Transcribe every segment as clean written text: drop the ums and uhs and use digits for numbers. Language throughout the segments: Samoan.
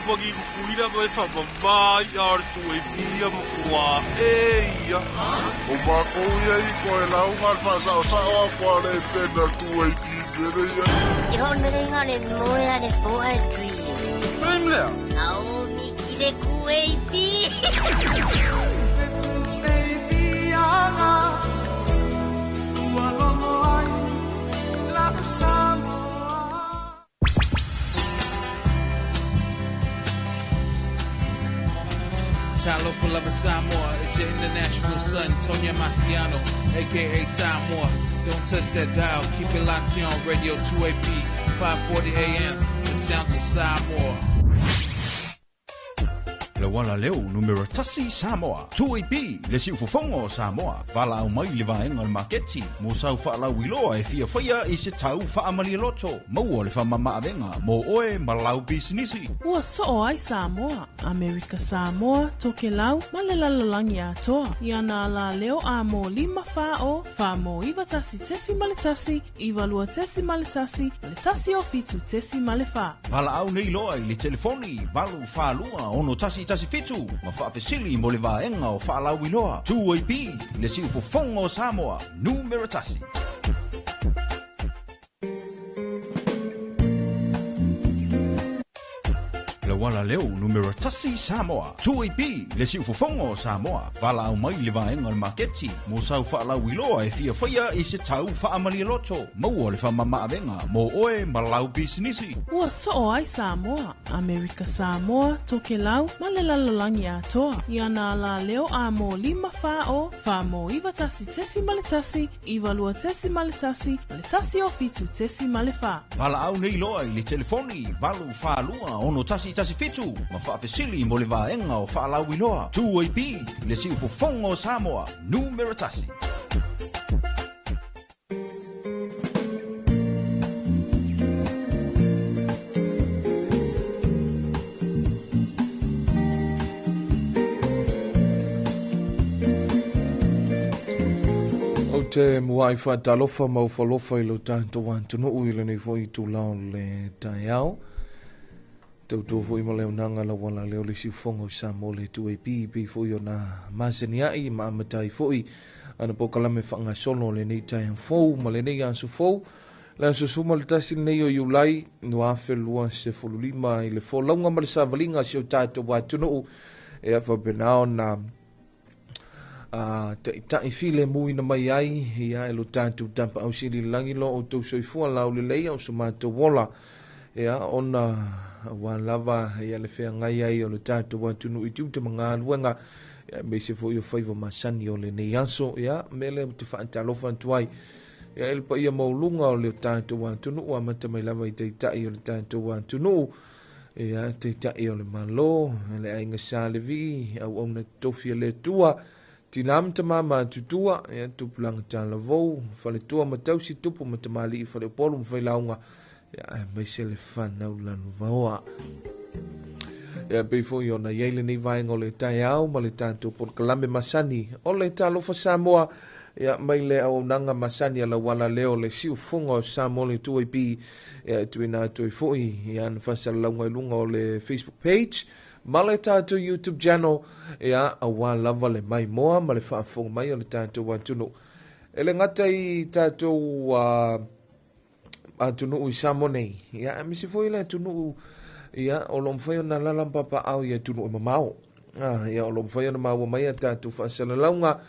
Kamupani Tutuila ma e faamamā i'a o le 2AP ia matua ē ia. O makou ia i koe lauga le faasaosao atu a le antenna 2AP i mele ia. Ke hon mele inga le moe a le po a dream. Dream lea? Ao miki le 2AP. Talofa lava Samoa, it's your international son, Tonya Marciano, aka Samoa. Don't touch that dial, keep it locked here on Radio 2AP, 540 AM, the sounds of Samoa. Le uala leo numera tasi Samoa. 2AP, le siufofoga o Samoa. Valaau mai i le vaega o le maketi mo sau faalauiloa e fia faia i se tau faamalialoto. Maua le faamamaavega mo oe ma lau pisinisi. Ua soo ai Samoa, Amerika Samoa, Tokelau ma le lalolagi atoa i ana alaleo a mo 5 4 0 4 mo 91.1, 92.1 ma le 107.4. Valaau nei loa i le telefoni 842 6117 ma faafesili mo le vaega o faalauiloa. 2AP, le siufofoga o Samoa, numera tasi. Le uala leo numera tasi Samoa. 2AP, le siufofoga o Samoa. Valaau mai i le vaega o le maketi mo sau faalauiloa e fia faia i se tau faamalialoto. Maua le faamamaavega mo oe ma lau pisinisi. Ua soo ai Samoa, Amerika Samoa, Tokelau ma le lalolagi atoa i ana alaleo a mo 5 4 0 4 mo 91.1, 92.1 ma le 107.4. Valaau nei loa i le telefoni 842 6117 ma faafesili mo le vaega o faalauiloa. 2AP, le siufofoga o Samoa, numera tasi. Ou te muai faatalofa ma ufalofa i lo tatou atunuu i lenei foi itula o le taeao. Tautua foi ma le auaunaga la uala leo le siufofoga o Samoa le 2AP pei foi ona masani ai ma amata ai foi ana polokalame faagasolo o lenei taeao fou ma lenei aso fou. Le aso 11 lenei o Iulai 2025 i le folauga ma le savaliga si o tatou atunuu e faapena ona taʻitaʻi filemuina mai ai ia e lo tatou Tapaau Sili i le lagi lo outou soifua laulelei a o so matou ola ia ona ua lava ia le feagai ai o le tatou atunuu i tiute ma galuega ia aemaise foi o faiva masani o lenei aso ia mea lea ou te faatalofa atu ai ia e le paia maualuga o le tatou atunuu amata mai lava i taitai o le tatou atunuu ia taitai o le Malo le aiga Sa Levi auauna tofi a le Atua tina ma tama matutua ia tupulaga talavou faletua ma tausi tupu ma tamalii faleupolu ma failauga ia aemaise le fanau lalovaoa. Ia pei foi ona i ai lenei vaega o le taeao ma le tatou polokalame masani o le Talofa Samoa ia mai le auaunaga masani a lauala leo le siufofoga o Samoa le 2AP ia e tuuina atu ai foi ia ana faasalalauga i luga o le Facebook page ma le tatou YouTube channel ia aua lava le maimoa ma le faafofoga mai o le tatou atunuu. E le gata i tatou atunuu i Samoa nei, ia aemaise foi le atunuu ia o lo o mafai ona alaala ma papaaao i atunuu e mamao. Ia o lo o mafai ona maua mai a tatou faasalalauga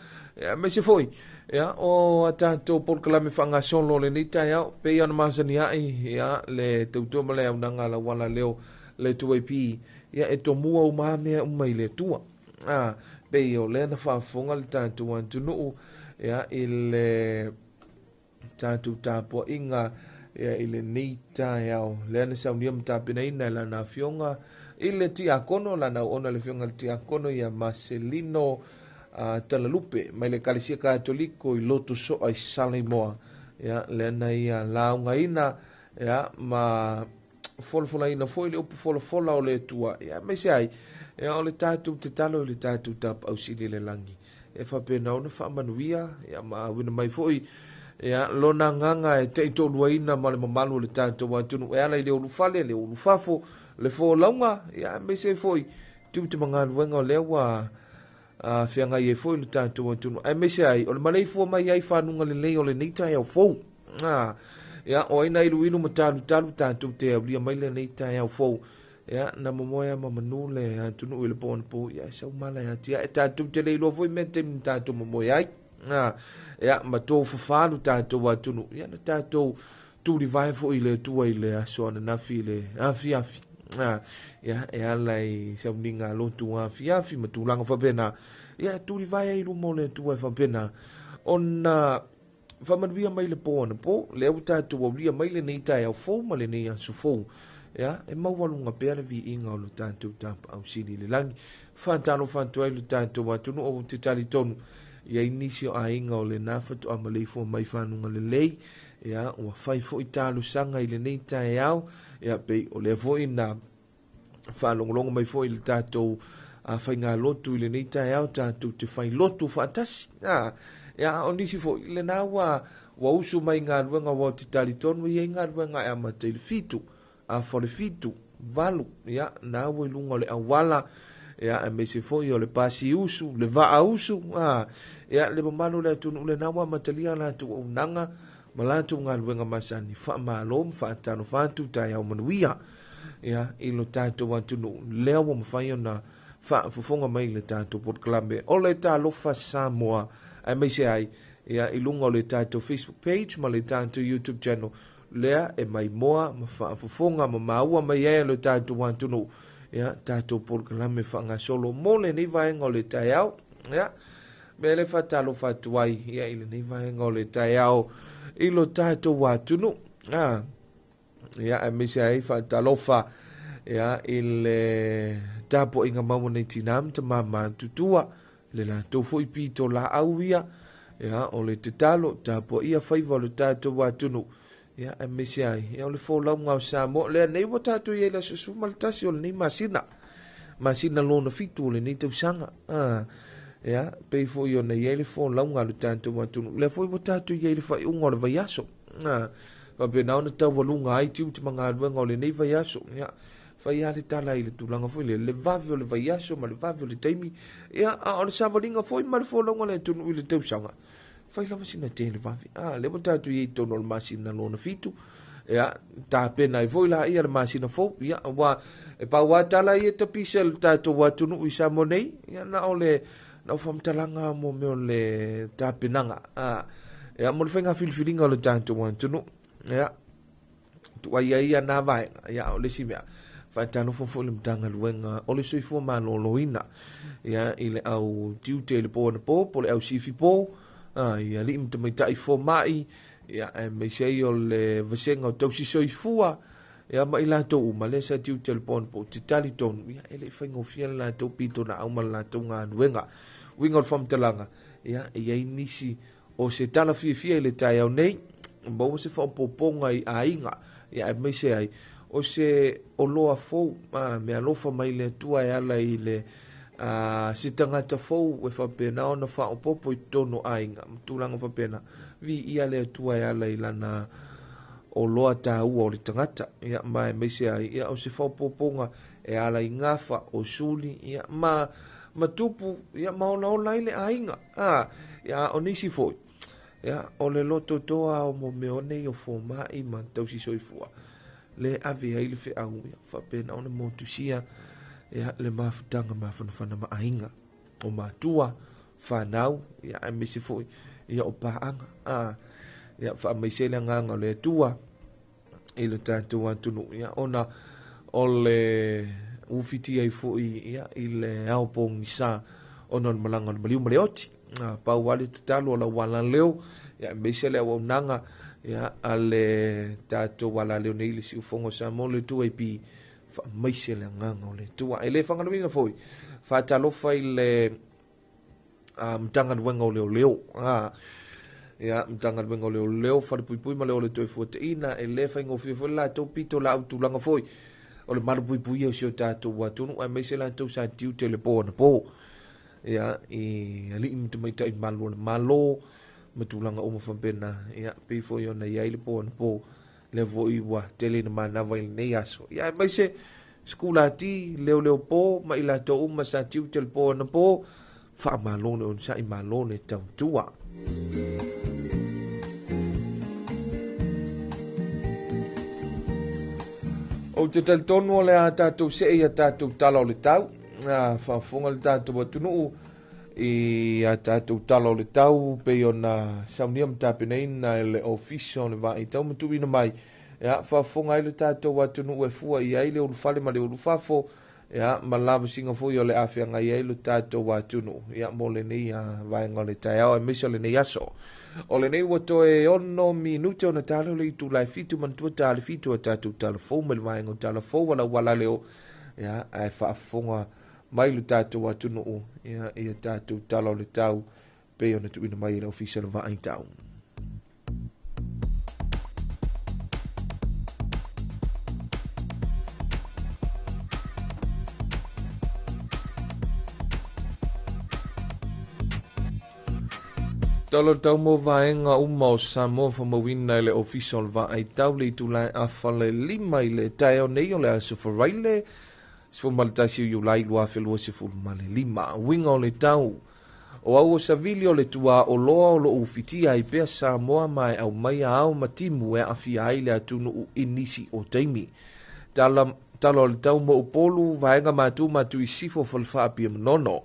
ia aemaise foi ia o a tatou polokalame faagasolo o lenei taeao pei ona masani ai ia le tautua ma le auaunaga lauala leo le 2AP ia e tomua uma mea uma i le Atua. Pei o lea na faafofoga le tatou atunuu ia i le tatou tapuaiga ia i lenei taeao. Lea na saunia ma tapenaina e lana afioga i le tiakono, lana auauna le afioga i le tiakono ia Marcelino Talalupe mai le Ekalesia Katoliko i Lotosoa i Saleimoa. Ia, lea na ia laugaina ia, ma folafolaina foi le upu folafola o le Atua. Ia, aemaise ai, ia, o le tatou tatalo i le tatou Tapaau Sili i le lagi. E faapena ona faamanuia ia, ma auina mai foi ia, lona agaga e taitoaluaina ma le mamalu o le tatou atunuu e ala i le ulufale, le ulufafo, le folauga, ia, aemaise ai foi tiute ma galuega o lea ua feagai ai foi le tatou atunuu, aemaise ai o le maleifua mai ai i fanuga lelei o lenei taeao fou. Ia, o ai na iluilu ma talutalu tatou te aulia mai lenei taeao fou. Ia, na momoe lava ma manu le atunuu i le po anapo, ia, e sau mala e atiae. Tatou te le iloa foi mea taimi na tatou momoe ai. Ia, ma tofafa lo tatou atunuu, ia, na tatou tulivae foi i le Atua i le aso ananafi i le afiafi. Ia, e ala i sauniga lotu afiafi ma tulaga faapena, ia, e tulivae ai i luma o le Atua e faapena ona faamanuia mai le po anapo, lea ua tatou aulia mai lenei taeao fou ma lenei aso fou. Ia, e maualuga pea le viiga o lo tatou Tapaau Sili i le lagi. Faatalofa atu ai lo tatou atunuu, ou te talitonu i ai nisi o aiga o lena faatoa maleifua mai fanuga lelei. Ia, ua fai foi talosaga i lenei taeao, ia, pei o lea foi na faalogologo mai foi i le tatou faigalotu i lenei taeao, tatou te fai lotu faatasi. Ia, o nisi foi, lena ua usu mai galuega, ua te talitonu i ai galuega e amata i le 7, afa o le 7, 8, ia, na ua i luga o le auala, ia, aemaise foi o le pasi usu, le vaa usu, ia, le mamalu o le atunuu lena ua amatalia latou auaunaga ma latou galuega masani, faamalo ma faatalofa atu, taeao manuia, ia, i lo tatou atunuu, lea ua mafai ona faafofoga mai le tatou polokalame o le Talofa Samoa, aemaise ai, ia, i luga o le tatou Facebook page ma le tatou YouTube channel, lea e maimoa ma faafofoga ma maua mai ai lo tatou atunuu, ia, tatou polokalame faagasolo mo lenei vaega o le taeao. Ia, mea le faatalofa atu ai, ia, i lenei vaega o le taeao i lo tatou atunuu. Ia, aemaise ai faatalofa, ia, i le tapuaiga maua nei tina ma tama matutua, le latou foi pito laau ia, ia, o le tatalo tapuaia faiva o le tatou atunuu, ia, aemaise ai, ia, o le folauga o Samoa lea nei ua tatou i ai le aso 11 o lenei masina, masina lona 7 o lenei tausaga. Ia, pei foi ona i ai le folauga o le tatou atunuu, lea foi ua tatou i ai le faaiuga o le vaiaso. Faapena ona taualuga ai tiute ma galuega o lenei vaiaso. Ia, fai lava le tala i le tulaga foi lea, le vave o le vaiaso ma le vave o le taimi, ia, a o le savaliga foi ma le folauga o le atunuu i le tausaga, fai lava sina tele vave. Lea ua tatou i ai i totonu o le masina lona 7, ia, tapena ai foi la ia le masina fou, ia, ua e pau lava tala ia tapisa i le tatou atunuu i Samoa nei, ia, na o le na o faamatalaga mo mea o le tapenaga, ia, mo le faiga filifiliga o le tatou atunuu, ia, tuai ai ia nā vaega, ia, o le isi mea, faatalofa foi le Matagaluega o le Soifua Maloloina, ia, i le au tiute i le po anapo, po le au sifi po, ia, alii ma tamaitai fomai, ia, aemaise ai o le vasega o tausi soifua, ia, ma i latou uma, lea sa tiute i le po anapo, te talitonu, ia, e le i faigofie le latou pito na au ma le latou galuega. Uiga o le faamatalaga, ia, e i ai nisi o se tala fiafia i le taeao nei, maua se faaopoopoga i aiga, ia, aemaise ai o se oloa fou, mea alofa mai le Atua e ala i le se tagata fou e faapena ona faaopoopo i totonu o aiga, ma tulaga faapena, viia le Atua e ala i lana oloa taua o le tagata, ia, ma aemaise ai, ia, o se faaopoopoga e ala i gafa o suli, ia, ma tupu, ia, ma olaola ai le aiga. Ia, o nisi foi, ia, o le loto toa o mo mea nei o fomai ma tausi soifua, le ave ai le feau, ia, faapena ona motusia, ia, le mafutaga mafanafana ma aiga, o matua, whanau, ia, aemaise foi, ia, o paaga. Ia, faamaise le agaga o le Atua i le tatou atunuu, ia, ona o le ufitia ai foi, ia, i le ao pogisa ona o le malaga o le maliu ma le oti. Pau lava le tatalo o lau alaleo, ia, aemaise le auaunaga, ia, a le tatou alaleo nei le siufogo o Samoa le 2AP, faamaise le agaga o le Atua. E le faagaloina foi, faatalofa i le Matagaluega o Leoleo, ia, Matagaluega o Leoleo, Falepuipui ma le Ole Toefuataiga, e le faigofie foi le latou pito laau tulaga foi o le malupuipuia o si o tatou atunuu, aemaise latou sa tiute le po anapo, ia, i alii ma tamaitai malu o le Malo ma tulaga uma faapena, ia, pei foi ona i ai le po anapo, lea foi ua tele ina manava i lenei aso, ia, aemaise Sikulati, leoleo po ma i latou uma sa tiute le po anapo, faamalo le onosai, malo le tautua. Ou te talitonu o le a tatou see i a tatou tala o le tau, a faafofoga le tatou atunuu i a tatou tala o le tau pei ona saunia ma tapenaina e le Ofisa o le Vaai Tau ma tuuina mai. Ia, faafofoga ai le tatou atunuu e fua i ai le ulufale ma le ulufafo, ia, ma lavasiga foi o le a feagai ai lo tatou atunuu, ia, mo lenei vaega o le taeao aemaise o lenei aso. O lenei ua toe 6 minute ona tala o le itula e 7 manatua ta le 7 a tatou tala fou mai le vaega o tala fou a lau alaleo, ia, ae faafofoga mai lo tatou atunuu, ia, ia tatou tala o le tau pei ona tuuina mai e le Ofisa o le Vaai Tau. Tala tau mo vaega uma o Samoa faamauina e le Ofisa o le Vaai Tau le itula e 4:30 i le taeao nei o le aso Faraile 11 o Iulai 2025. Uiga o le tau. O au o savili o le tuā oloa o loo ufitia ai pea Samoa ma e aumaia ao ma timu e aafia ai le atunuu i nisi o taimi. Tala, tala o le tau mo Upolu, vaega matu matu i sifo Falefaa Manono.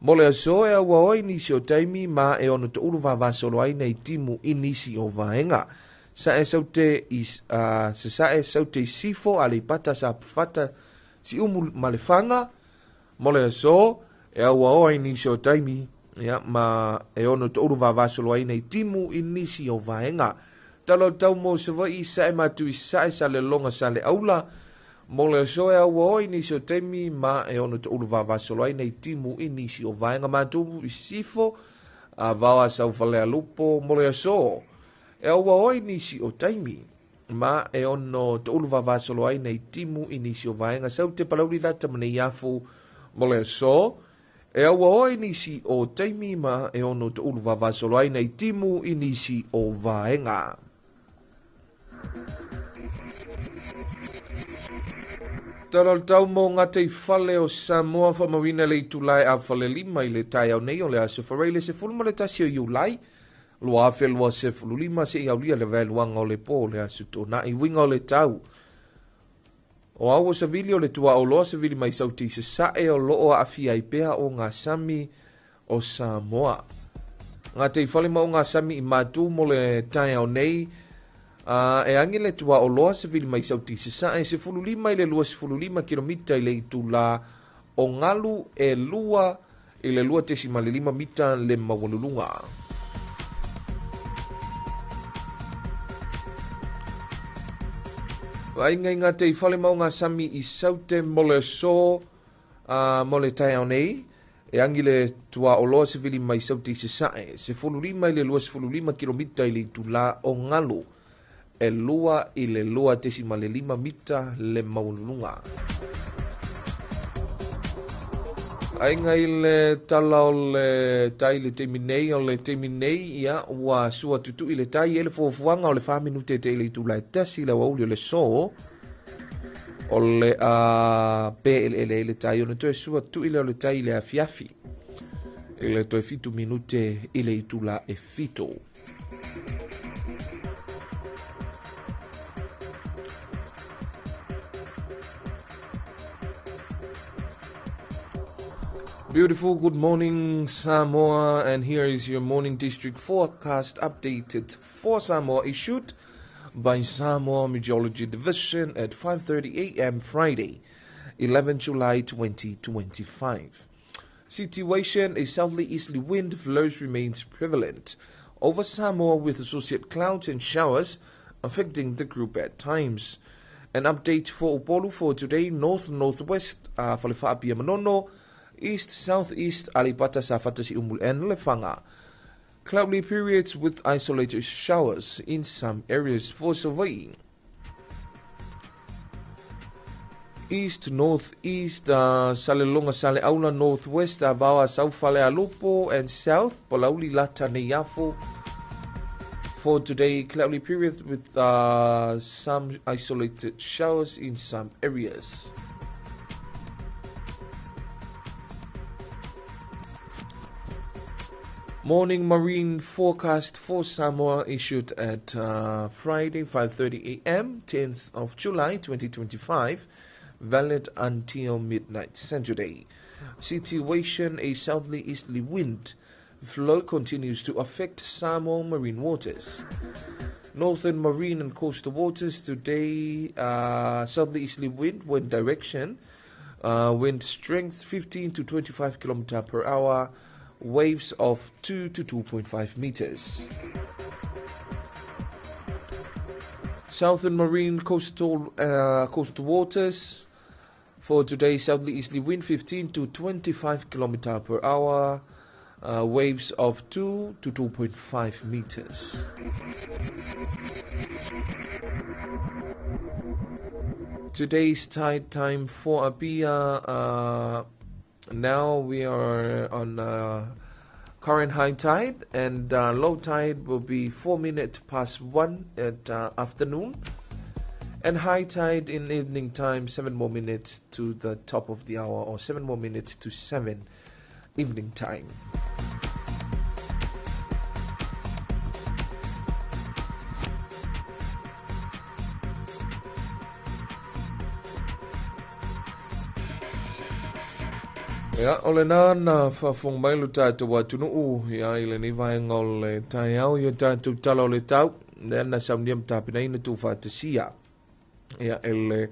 Mo le aso e aua oi nisi o taimi ma e ono toulu vavasolo ai nei timu i nisi o vaega. Sa e saute i, se sa e saute i sifo Aleipata Safata Siumu ma Lefaga. Mo le aso e aua oa i nisi o taimi, ia, ma e ono toulu vavasolo ai nei timu i nisi o vaega. Tala o tau mo Savaii sae matu i sae Salelologa Saleaula. Mo le aso e aua oi nisi o taimi ma e ono toulu vavasolo ai nei timu i nisi o vaega matu i sifo a vaoa sau Falealupo. Mo le aso e aua oi nisi o taimi ma e ono toulu vavasolo ai nei timu i nisi o vaega saute Palauli Lata ma Neiafu. Mo le aso e aua oi nisi o taimi ma e ono toulu vavasolo ai nei timu i nisi o vaega. Tala o le tau mo ngata i fale o Samoa faamauina le itula e 4:30 i le taeao nei o le aso Faraile 11 o Iulai 2025 seia aulia le vaeluaga o le po o le aso Toonai. Uiga o le tau. O au o savili o le tuaoloa savili mai sauti i sasae o loo aafia ai pea o ngā sami o Samoa. Ngā fale ma o ngā sami i matu mo le taeao nei, e angi le tuaoloa savili mai sauti i sasae 15 i le 25 kilomita i le itula o ngalu e 2 i le 2.5 mita le maualuluga. Vaaiga i ngā tei fale ma o ngā sami i saute mo le so mo le taeao nei, e angi le tuaoloa sevili mai sauti i sasae 15 i le 25 kilomita i le itula o ngalu e 2 i le 2.5 mita le maualuluga. Aiga i le tala o le tai le taimi nei o le taimi nei, ia, ua sua tutui le tai e le fuafuaga o le 4 minute te i le itula e 1 le aoauli o le so o le a pe ele ele le tai ona toe sua tutui le o le tai i le afiafi i le toe 7 minute i le itula e 7. Beautiful good morning, Samoa, and here is your morning district forecast updated for Samoa, issued by Samoa Meteorology Division at 5:30 a.m. Friday, 11 July 2025. Situation: a southerly easterly wind flows remains prevalent over Samoa with associated clouds and showers affecting the group at times. An update for Upolu for today: north-northwest Falefaa Manono, east southeast Aleipata Safata Siumu and Lefaga. Cloudy periods with isolated showers in some areas for Savaii. East northeast Salelologa Saleaula, northwest Avaoa South Falealupo, and south Palauli Lata Neiafu. For today, cloudy period with some isolated showers in some areas. Morning marine forecast for Samoa issued at Friday 5:30 a.m. 10th of July 2025, valid until midnight Saturday. Situation: a southerly easterly wind flow continues to affect Samoa marine waters. Northern marine and coastal waters today, southerly easterly wind, wind direction, wind strength 15 to 25 km per hour, waves of 2 to 2.5 meters. Southern marine coastal waters for today, southerly easterly wind 15 to 25 km per hour, waves of 2 to 2.5 meters. Today's tide time for Apia. Now we are on current high tide, and low tide will be 1:04 at afternoon, and high tide in evening time 7 more minutes to the top of the hour, or 7 more minutes to 7 evening time. Ia, o le nā faafofoga mai lo tatou atunuu, ia, i lenei vaega o le taeao, ia tatou tala o le tau, lea na saunia ma tapenaina tuufaatasia, ia, e le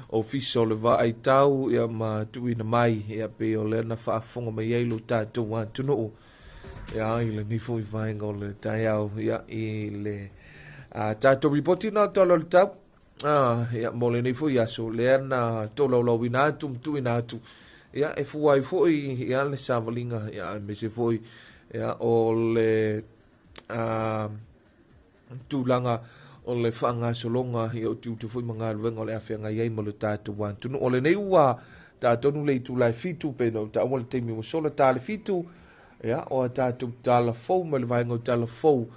ofisa o le vaai tau, ia, ma tuuina mai, ia, pei o lea na faafofoga mai ai lo tatou atunuu, ia, i lenei foi vaega o le taeao, ia, i le tatou ripoti na tala o le tau, ia, mo lenei foi aso, lea na tolaulauina atu ma tuuina atu, ia, e fua ai foi, ia, le savaliga, ia, aemaise foi, ia, o le tulaga o le faagasologa, ia, o tiute foi ma galuega o le afeagai ai ma le tatou atunuu. O lenei ua tatonu le itula e 7 pe na taua le taimi ua sola ta le 7, ia, o a tatou tala fou ma le vaega o tala fou,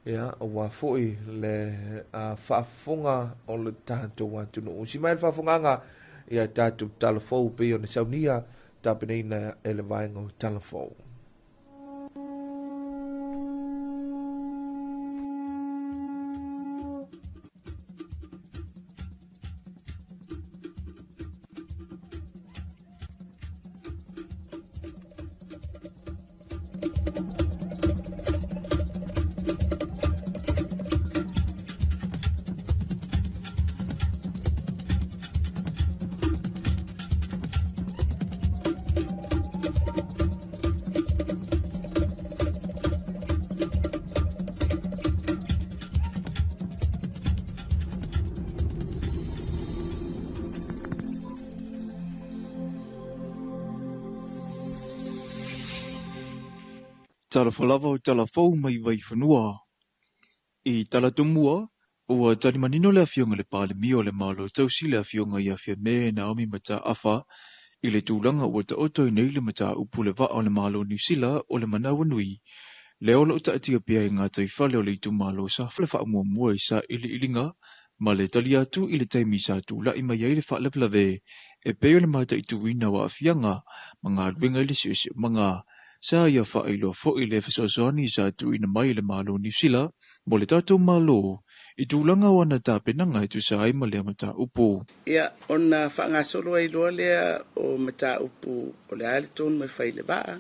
ia, ua foi le faafofoga o le tatou atunuu. Si mai le faafofogaga, ia tatou tala fou pei ona saunia tapenaina e le vaega o tala fou. Talofa lava o talafou mai Vaifanua. I talatumua, ua talimanino le afioga le Palemia o le Malo tausi le afioga ia Fiame Naomi Mataafa i le tulaga ua taoto ai nei le mataupu le vaa o le Malo Niu Sila o le Manawanui. Lea o loo taatia pea i ngā taifale o le itumalo sa le faamuamua i sa iliiliga ma le tali atu i le taimi sa tula'i mai ai le faalavelave e pei o le mataituina o aafiaga ma galuega i le siosiomaga. Sa ia faailoa foi le fesoasoani sa tuuina mai le Malo Niu Sila mo le tatou Malo i tulaga o ana tapenaga e tusa ai ma lea mataupu. Ia, ona faagasolo ai loa lea o mataupu o le a le tonu e fai le vaa,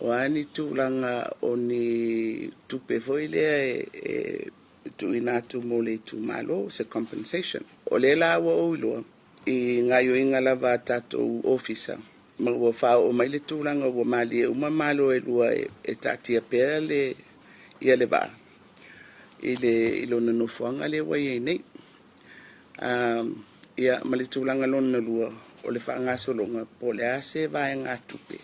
o a ni tulaga o ni tupe foi lea e tuuina atu mo le itumalo, se compensation. O lea la ua ou iloa i gaoioiga lava a tatou ofisa, ma ua faaoo mai le tulaga ua malie uma malo e lua e taatia pea le ia le vaa i le i lona nofoaga lea ua i ai nei. Ia, ma le tulaga lona lua o le faagasologa po o le a se vaega tupe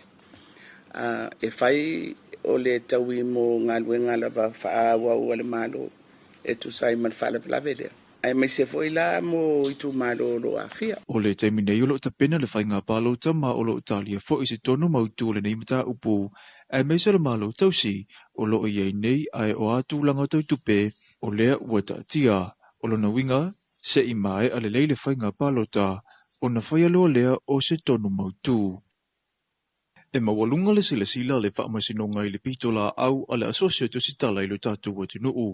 e fai o le taui mo galuega lava faaauau a le Malo e tusa ai ma le faalavelave lea. Aemaise foi la mo itumalo o lo aafia. O le taimi nei o loo tapena le faiga palota ma o loo talia foi se tonu mautu o lenei mataupu aemaise le Malo tausi o loo i ai nei ae o a tulaga tau tupe o lea ua taatia. O lona uiga se'i maea lelei le faiga palota ona faia loa lea o se tonu mautu. E maualuga le silasila a le Faamasinoga i le pitolaau a le Asosi o Tusitala i lo tatou atunuu.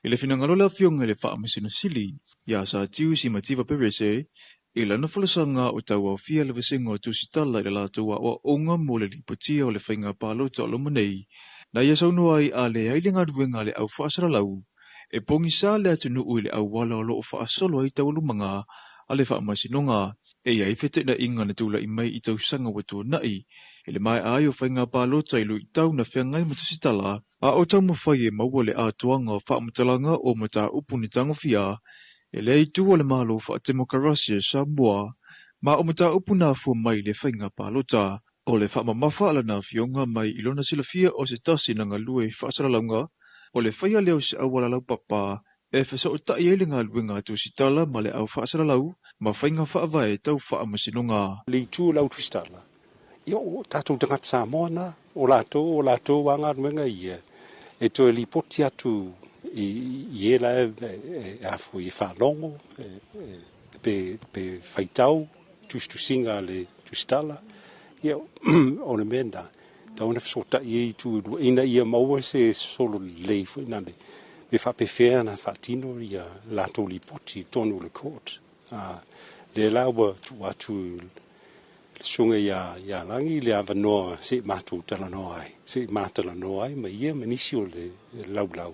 I le finagalo o le Afioga i le Faamasino Sili, ia Satiu Simativa Perese, i lana folasaga o tauaofia le Vasega o Tusitala i le latou aoaoga mo le lipotia o le faiga palota o loma nei, na ia saunoa ai a leai le galuega a le au faasalalau, e pogisa le atunuu i le auala o lo o faasolo ai taualumaga a le Faamasinoga. E i ai feteenaiga na tulai mai i tausaga ua tuanai, i le maea ai o faiga palota i luitau na feagai ma Tusitala, a o taumafai e maua le atoaga o faamatalaga o mataupu na tagofia e lea itu o le Malo Faatemokarasi o Samoa, ma o mataupu na afua mai i le faiga palota. O le faamamafa a lana afioga mai i lona silafia o se tasi na galue i faasalalauga, o le faia lea o se auala laupapa e fesootai ai le galuega a Tusitala ma le au faasalalau ma faiga faavae tau faamasinoga. Le itu o le au Tusitala, ia o tatou tagata Samoa na, o latou, o latou lava galuega ia e toe lipoti atu i, i e la e, e, e, e faalogo, e, e, pe, pe faitau tusitusiga a le Tusitala, ia o le mea lena, tatau ona fesootai ai itu e lua ina ia maua se solo lelei foi lale pe faapefea ona faatino ia latou lipoti i totonu o le court. Lea la ua tuu atu le susuga ia ia Lagi le avanoa se i matou talanoa ai, se i ma talanoa ai ma ia ma nisi o le laulau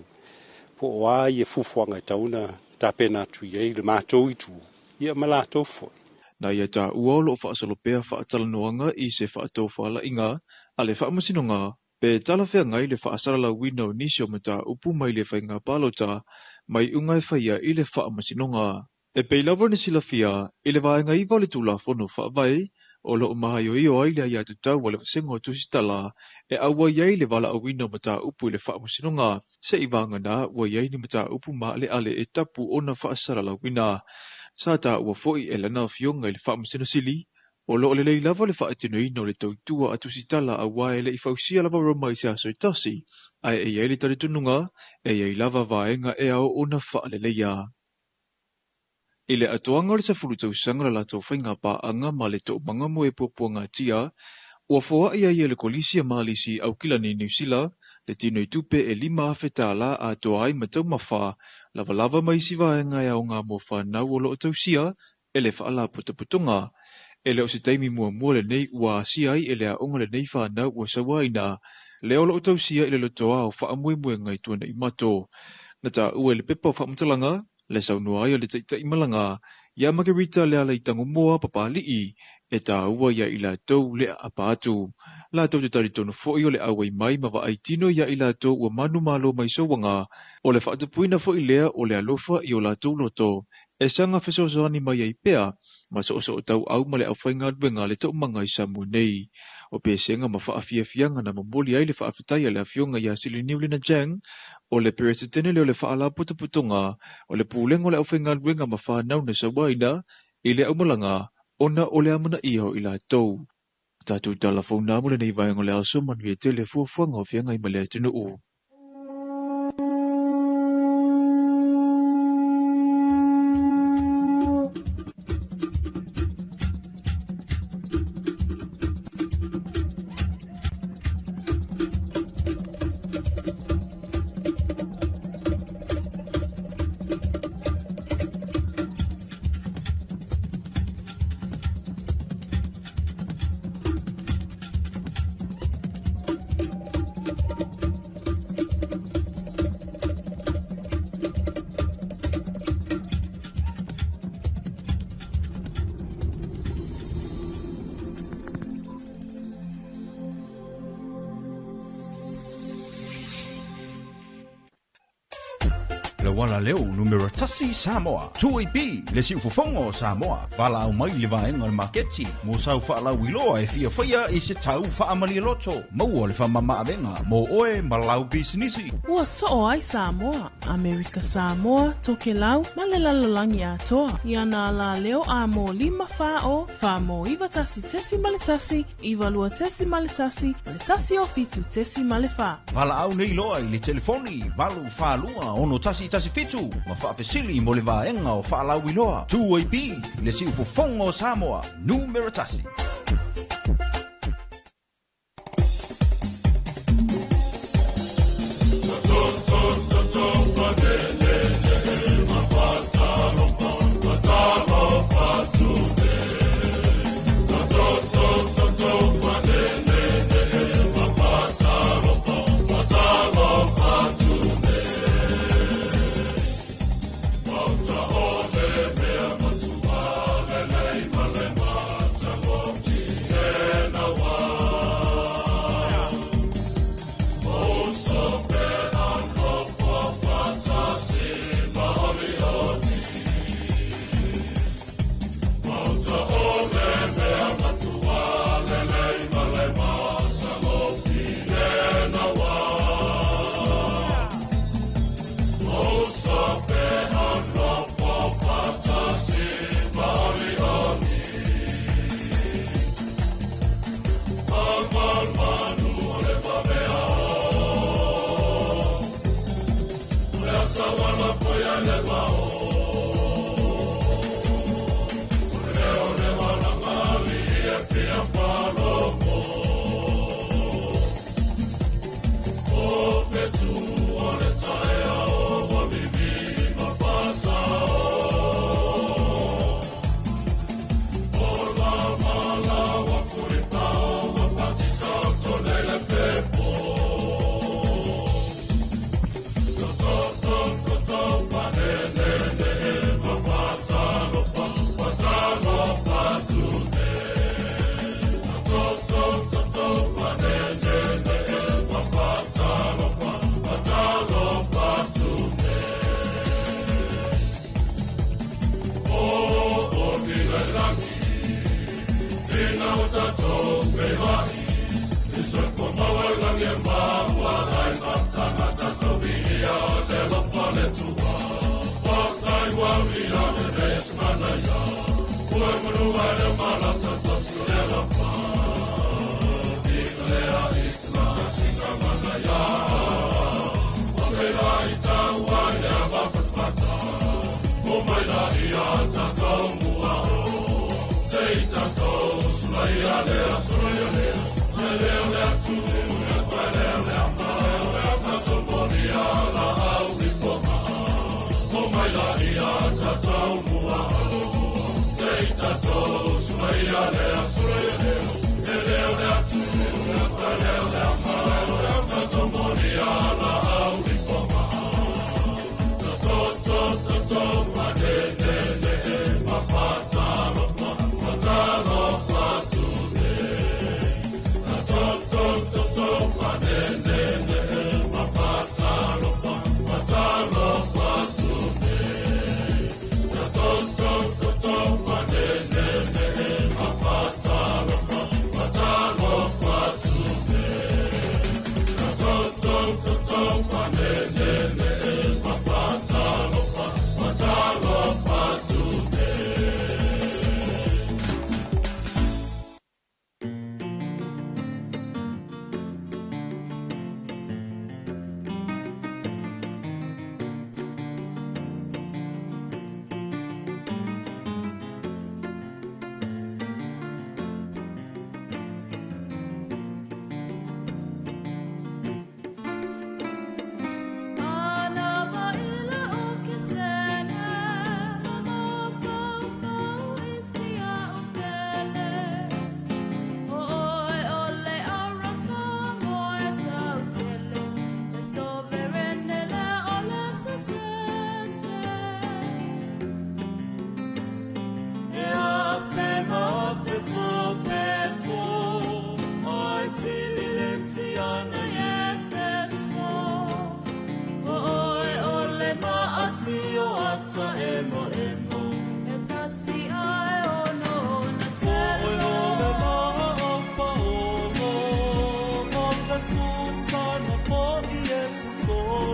po o a ia fuafuaga e tatau ona tapena atu i ai le matou itu ia ma latou foi. Na ia taua o lo o faasolo pea faatalanoaga i se faatofalaiga a le Faamasinoga pe talafeagai le faasalalauina o nisi o mataupu mai le faiga palota ma iuga e faia i le Faamasinoga. E pei lava ona silafia, i le vaega 9 o le Tulafono Faavae, o lo o maioio ai le aiatatau a le Vasega o Tusitala e auai ai le valaauina o mataupu i le Faamasinoga, seivagana ua i ai ni mataupu maaleale e tapu ona faasalalauina. Sa taua foi e lana afioga i le Faamasino Sili, o lo o lelei lava le faatinoina o le tautua a Tusitala aua e le i fausia lava Roma i se aso e tasi, ae e i ai le talitonuga e i ai lava vaega e ao ona faaleleia. I le atoaga o le 10 tausaga o le latou faiga paaga ma le Toomaga mo e Puapuagatia, ua foai ai e le Kolisi a Malisi Aukilani Niu Sila le tino i tupe e $5,000 atoa ai ma taumafa lavalava ma isi vaega e aoga mo fanau o lo o tausia e le Faalapotopotoga. E le o se taimi muamua lenei ua asia ai e le aoga lenei fanau ua sauaina lea o lo o tausia i le lotoa o faamoemoega i Tuanaimato. Na taua i le pepa o faamatalaga le saunoa ai a le taitaimalaga ia Margherita Lealaitagomoa Papali'i e taua ia i latou le aapa atu. Latou te talitonu foi o le auai mai ma vaai tino ia i latou ua manumalo mai sauaga, o le faatupuina foi lea o le alofa i o latou loto e saga fesoasoani mai ai pea ma soosootauau ma le aufaigaluega a le Toomaga i Samoa nei. O pesega ma faafiafiaga na momoli ai le faafetai a le afioga ia Siliniu Lina Jang, o le Peresetene lea o le Faalapotopotoga o le Pulega o le Aufaigaluega ma Fanau na Sauaina i le Aumalaga ona o le amanaia o i latou. Tatou tala fou na mo lenei vaega o le aso, manuia tele fuafuaga o feagai ma le atunuu. Le wala leo numera tasi Samoa. 2AP, le siufofoga o Samoa. Valaau mai i le vaega o le maketi mo sau faalauiloa e fia faia i se tau faamalie loto. Maua le faamamaavega mo oe ma lau pisinisi. Ua soo ai Samoa, Amerika Samoa, Tokelau ma le lalolagi atoa. I ana alā leo a mō 5 4 0 4 mō 9 1 1 9 2 1 ma le 1 o 7 4. Valaau nei loa i le telefoni 8 4 2 6 1 7 ma faafesili mo le vaega o faalauiloa. 2AP, le siufofoga o Samoa, numera tasi.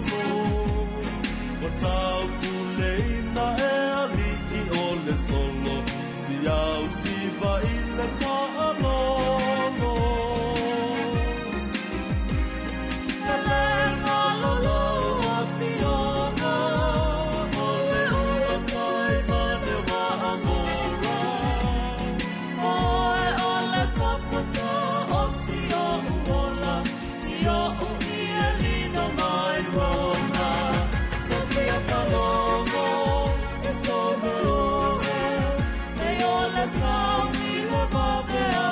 lolo Wa tau puleina e ali'i o le solo Si au siva i le ta'alolo Elenga lolo afioga O le ula tai ma le waamora Oe o le tapasa o si o'u ola Si o'u ie lino mai rona Tofia falogo e sobe oe E o le sauni le vave a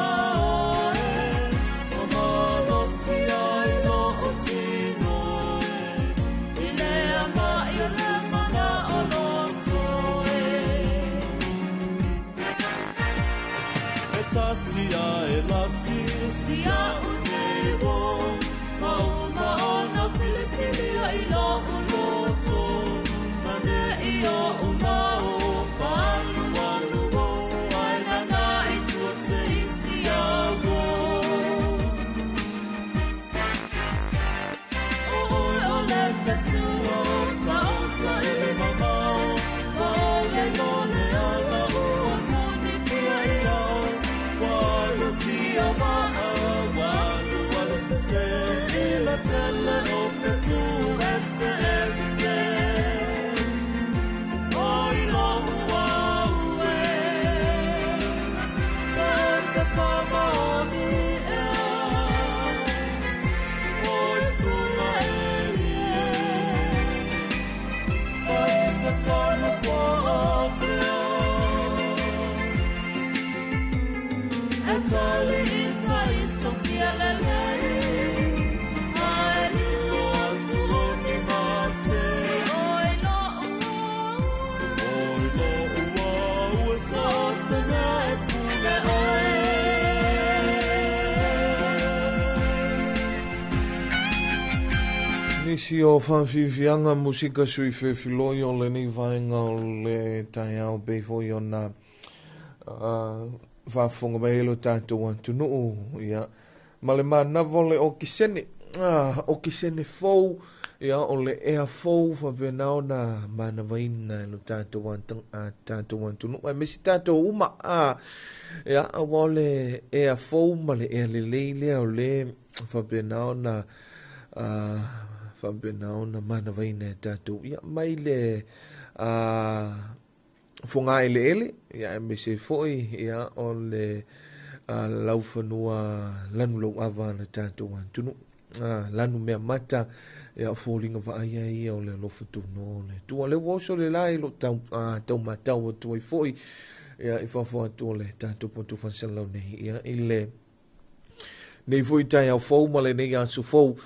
oe O malosi ai lo o tino e I lea mai o le mana o loto e E tasi a e lasi Si a u nei wo Ma uma ona filifili ai lo u loto Ma ne i o u mau Falu alu o Ai nana i tua se isi a wo O oe o le fetu o Sa o sa ili mamao Ma o le lo le ala ua muni tia i au Walu si a waa Walu walu se se I le tele o fetu ese ese O i lo ua ue E te whama o ni ea O i sula e ie Fai sa tala kua awhea E tali i tai Sofia lelei Ai lilo atu o ni mase Oi lo ua Oi lo ua ue sa se na e pule oe Nisi o faafiafiaga musika sui fefiloi o lenei vaega o le taeao pei foi ona faafofoga mai ai lo tatou atunuu ia ma le manava o le okesene okesene fou ia o le ea fou faapena ona manavaina e lo tatou tatou atunuu aemaise tatou uma ia auā o le ea fou ma le ea lelei lea o le faapena ona faapena ona manavaina e tatou ia mai le fogā eleele ia aemaise foi ia o le laufanua lanu lauava a le tatou atunuu lanu mea mata ia o foliga vaaia ia o le alofa tunoa o le Atua. O lea ua oso le la i lo tau matau atu ai foi ia i fafo atu o le tatou poto faasalalau nei ia i le nei foi taeao fou ma lenei aso fou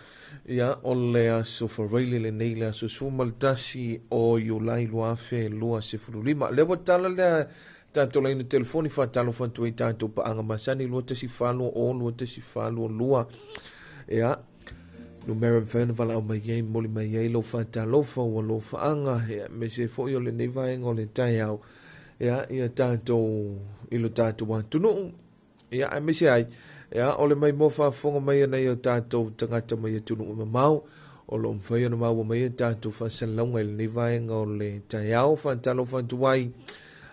ia o le aso Faraile lenei le aso 11 o Iulai 2025. Lea ua tala lea tatou laina telefoni faatalofa atu ai tatou paaga masani 218 o 218 ia numera mafai ona valaau mai ai moli mai ai lau faatalofa ua lofaaga ia aemaise foi o lenei vaega o le taeao ia ia tatou i lo tatou atunuu ia aemaise ai ia o le maimoa faafofoga mai a nai o tatou tagata mai atunuu mamao o lo o mafai ona maua mai a tatou faasalalauga i lenei vaega o le taeao faatalofa atu ai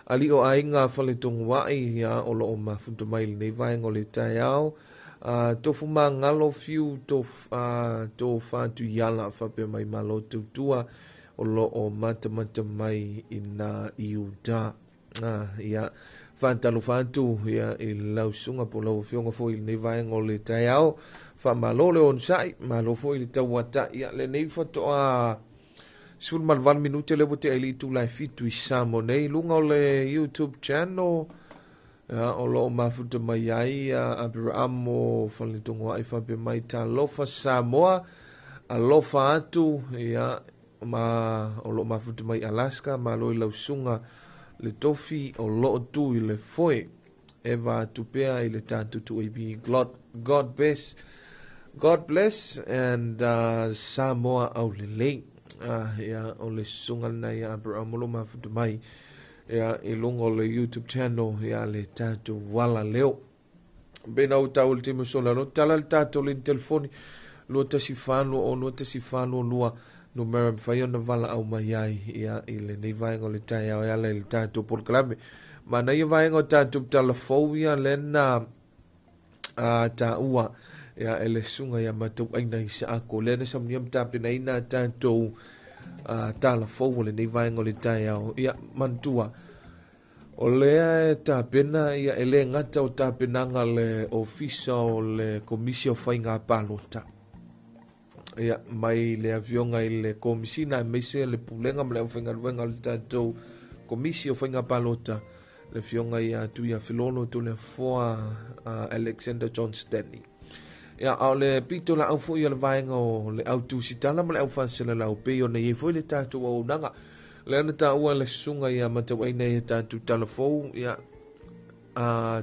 ali o aiga Faletogua'i ia o lo o mafuta mai i lenei vaega o le taeao tofu magalo fiu to fatu iala faapea mai malo tautua o lo o matamata mai i nā Iuta ia faatalofa atu ia i lau susuga po o lau afioga foi i lenei vaega o le taeao faamalo le onosai malo foi le tauata'i ia lenei faatoa 18 minute lea ua tea i le itula e 7 i Samoa nei luga o le YouTube channel ia, o lo o mafuta mai ai Aperamo Faletogoa'i faapea mai talofa Samoa alofa atu ia ma o lo o mafuta mai Alaska malo i lau susuga le tofi o lo o tu i le foe eva atu pea i le tatou 2AB God bless God bless and Samoa aulelei ia o le susuga lena ia Aperamo o lo o mafuta mai ia i luga o le YouTube channel ia le tatou vala leo. Pei na ua taua le taimi o sola loa, tala le tatou laina telefoni 214 2 2 14 2. numera e mafai ona valaau mai ai ia i lenei vaega o le taeao e ala i le tatou polokalame. Manaia vaega o tatou tala fou ia lea na taua ia e le susuga ia Matauaina Isaako, lea na saunia ma tapenaina a tatou tala fou o lenei vaega o le taeao. Ia manatua, o lea e tapena ia e le gata o tapenaga le ofisa o le Komisi o Faiga Palota ia mai le afioga i le Komisina aemaise le Pulega ma le aufaigaluega o le tatou Komisi o Faiga Palota, le afioga ia Tuiafelolo Toleafoa Alexander John Stanley. Ia, a o le pito laau foi o le vaega o le au tusitala ma le au faasalalau, pei ona i ai foi le tatou auaunaga. Lea na taua le susuga ia Matauaina i tatou tala fou, ia,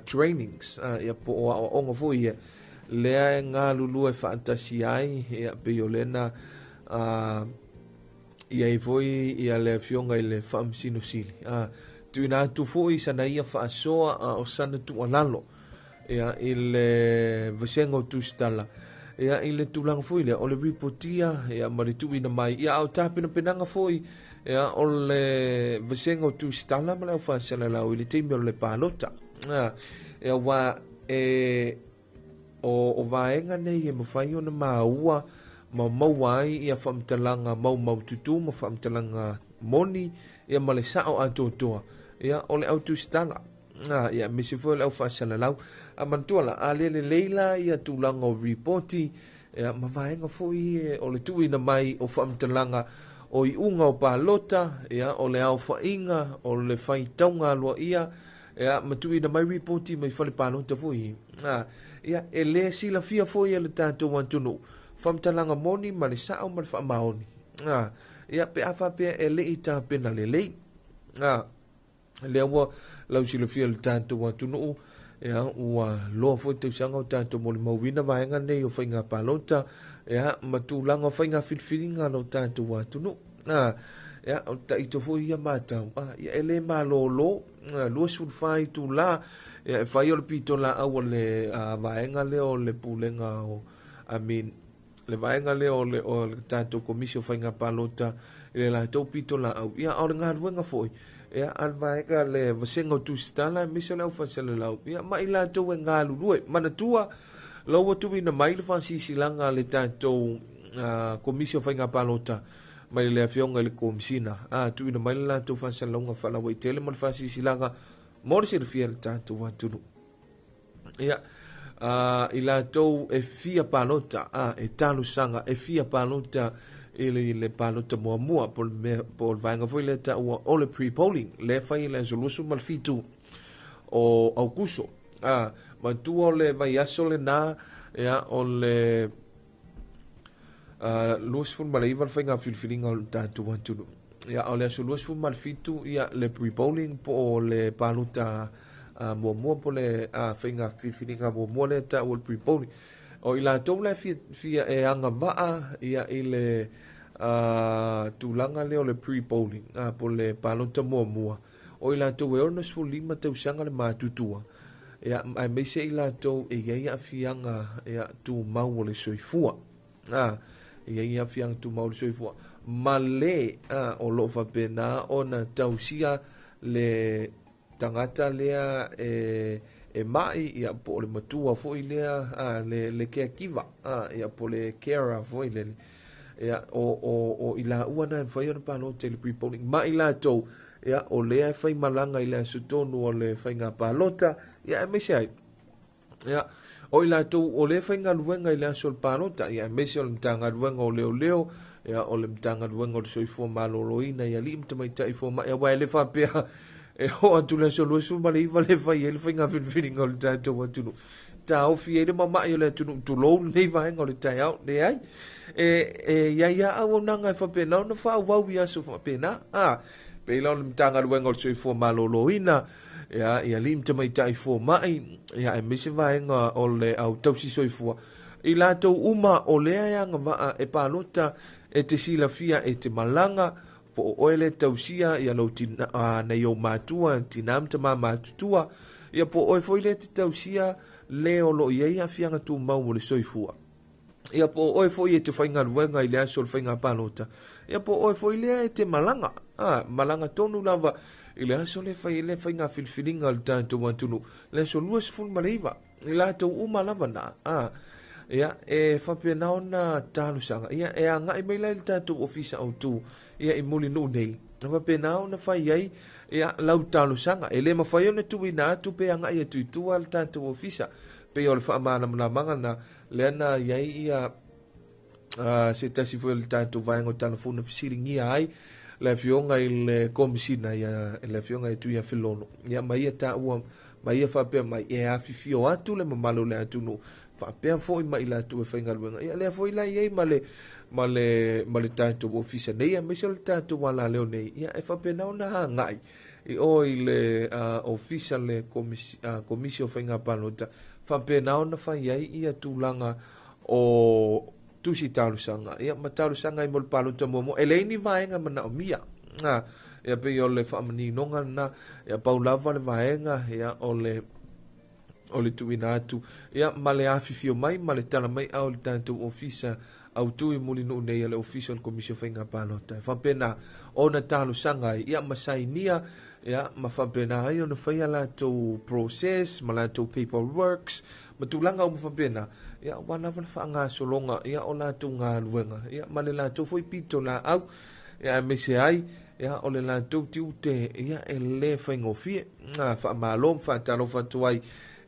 trainings, ia po o aoaoga foi ia, lea e galulue faatasi ai, ia, pei o lea na i ai foi ia le afioga i le Faamasino Sili. Tuuina atu foi sana ia faasoa a o sana tuualalo ia i le vasega o tusitala ia i le tulaga foi lea o le ripotia ia ma le tuuina mai ia a o tapenapenaga foi ia o le vasega o tusitala ma le au faasalalau i le taimi o le palota. Ia ua e o vaega nei e mafai ona maua ma maua ai ia faamatalaga maumaututu ma faamatalaga moni ia ma le sao atoatoa ia o le au tusitala ia aemaise foi o le au faasalalau. A manatua la, a le lelei la ia tulaga o ripoti ia ma vaega foi o le tuuina mai o faamatalaga o iuga o palota ia o le aofaiga o le faitauga aloaia ia ma tuuina mai ripoti mai fale palota foi ia e le silafia foi e le tatou atunuu faamatalaga moni ma le sao ma le faamaoni ia pe a faapea e le i tapena lelei. Lea ua lausilafia le tatou atunuu ia ua loa foi tausaga o tatou molimauina vaega nei o faiga palota ia ma tulaga o faiga filifiliga lo tatou atunuu. Ia o taito foi ia matau ia e le malolo 24 itula ia e fai o le pito laau o le vaega lea o le pulega o I mean le vaega lea o le tatou Komisi o Faiga Palota i le latou pito laau ia o le galuega foi ia a le vaega le vasega o tusitala aemaise o le au faasalalau ia ma i latou e galulue. Manatua la ua tuuina mai le faasisilaga a le tatou Komisi o Faiga Palota mai le afioga i le Komisina tuuina mai le latou faasalalauga faalauaitele ma le faasisilaga mo le silafia e le tatou atunuu. Ia, i latou e fia palota, e talosaga e fia palota i le palota muamua po o le vaega foi lea taua o le pre-polling lea fai i le aso 27 o Aukuso. Manatua o le vaiaso lena ia o le 29 le faiga filifiliga o le tatou atunuu. Ia o le aso 27 ia le pre-polling po o le palota muamua po le faiga filifiliga muamua lea taua o le pre-polling. O i latou la e fia e agavaa ia i le tulaga lea o le pre-polling po le palota muamua, o i latou e 65 tausaga le matutua ia aemaise i latou e i ai aafiaga ia tumau o le soifua. E i ai aafiaga tumau o le soifua ma le o loo faapena ona tausia le tagata lea e mai ia po o le matua foi lea le caregiver ia po le carer foi lele ia o i laua na e mafai ona palota i le pre-polling ma i latou ia o lea e fai malaga i le aso tonu o le faiga palota ia aemaise ai ia o i latou o lea e faigaluega i le aso o le palota ia aemaise o le Matagaluega o Leoleo ia o le Matagaluega o le Soifua Maloloina ia alii ma tamaitai fomai aua e le faapea e oo atu le aso 29 le fai ai le faiga filifiliga o le tatou atunuu taofi ai le mama'i o le atunuu tulou lenei vaega o le taeao leai e iai a auaunaga e faapena ona faaauau i aso faapena pei la o le Matagaluega o le Soifua Maloloina ia alii ma tamaitai fomai ia aemaise vaega o le au tausi soifua i latou uma o lea e agavaa e palota e te silafia e te malaga po o oe le tausia ia lou nai ou matua tina ma tama matutua ia po o oe foi le te tausia le o loo i ai aafiaga tumau o le soifua. Ia po o oe foi e te faigaluega i le aso o le faiga palota, ia po o oe foi lea e te malaga, malaga tonu lava i le aso lea e fai ai le faiga filifiliga a le tatou atunuu, le aso 29, i latou uma lava na, ia, e faapena ona talosaga, ia, e agai mai la i le tatou ofisa autu, ia, i Mulinuu nei, e faapena ona fai ai, ia, lau talosaga. E le mafai ona tuuina atu pe agai atu i tua le tatou ofisa, pei o le faamalamalamaga na, lea na i ai ia se tasi foi o le tatou vaega o Talafou na fesiligia ai le afioga i le Komisina ia le afioga ia Tuiafilono ia ma ia taua ma ia faapea mai e afifio atu le mamalu o le atunuu faapea foi ma i latou e faigaluega ia lea foi la i ai ma le ma le ma le tatou ofisa nei aemaise o le tatou alaleo nei ia e faapena ona agai i o i le ofisa le komisi, komisi o faiga palota faapena ona fai ai ia tulaga o tusi talosaga ia ma talosaga ai mo le palota muamua. E leai ni vaega manaomia. Ia pei o le faamaninoga lena, ia pau lava le vaega ia o le o le tuuina atu ia ma le afifio mai ma le tala mai ao le tatou ofisa autu i Mulinuu nei a le Ofisa o le Komisi o Faiga Palota. E faapena ona talosaga ai ia ma sainia ia ma faapena ai ona fai a latou process ma latou paperworks ma tulaga uma faapena ia aua lava le faagasologa ia o latou galuega ia ma le latou foi pitolaau ia aemaise ai ia o le latou tiute ia e lē faigofie. Faamalo ma faatalofa atu ai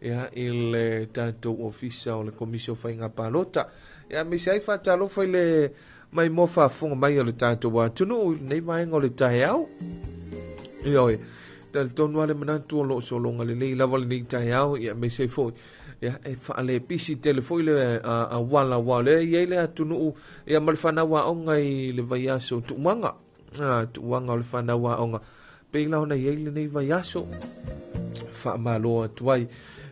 ia i le tatou ofisa o le Komisi o Faiga Palota ia aemaise ai faatalofa i le maimoa faafofoga mai o le tatou atunuu i lenei vaega o le taeao. Ioe, talitonu lava le manatu o lo o sologa lelei lava lenei taeao ia aemaise ai foi ia e faalepisi tele foi le auala aua o lea e i ai le atunuu ia ma le fanau aoga i le vaiaso tuuaga. Tuuaga o le fanau aoga pei la ona i ai lenei vaiaso. Faamalo atu ai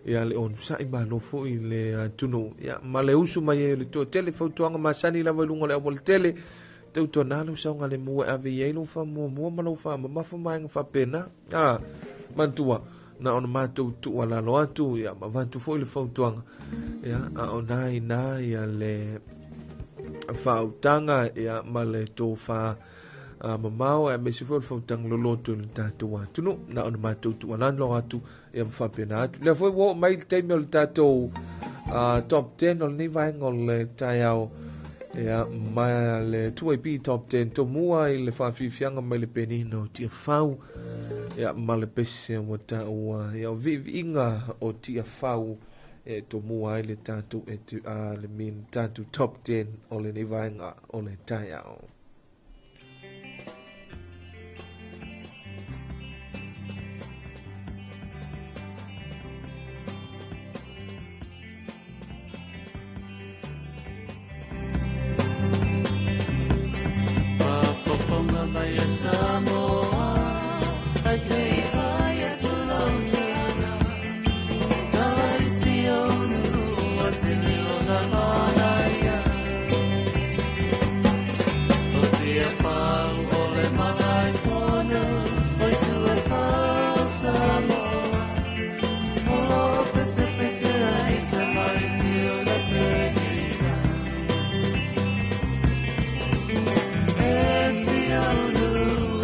ia le onosai, malo foi le atunuu ia ma le usu mai ai o le toatele. Fautuaga masani lava i luga o le aualatele, tautuana lou saogalemu e ave i ai lou faamuamua ma lou faamamafa ma vaega faapena. Manatua na ona matou tuualalo atu ia ma avatu foi le fautuaga ia a o na ina ia le faautaga ia ma le tofa mamao aemaise foi o le fautaga loloto i le tatou atunuu na ona matou tuualalo atu ia ma faapena atu. Lea foi ua oo mai le taimi o le tatou top 10 o lenei vaega o le taeao ia ma le 2AP top 10 tomua i le faafiafiaga mai le penina o Tiafau ia ma le pese ua taua ia o viiviiga o Tiafau e tomua ai le tatou e le min tatou top 10 o lenei vaega o le taeao. Faafofoga mai e Samoa, ai se i fai atu lau tala. Tala i si ou nuu, o se leo na manaia. O Tiafau o le Malaefono, o Tuafau Samoa. O lo o pesepese ai tamaiti o le penina. E si ou nuu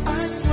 I swear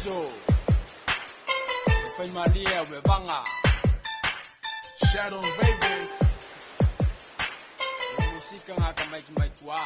Uso E whaimalia we vanga Shadow Veve Le musika ngā ka mai ki mai kua.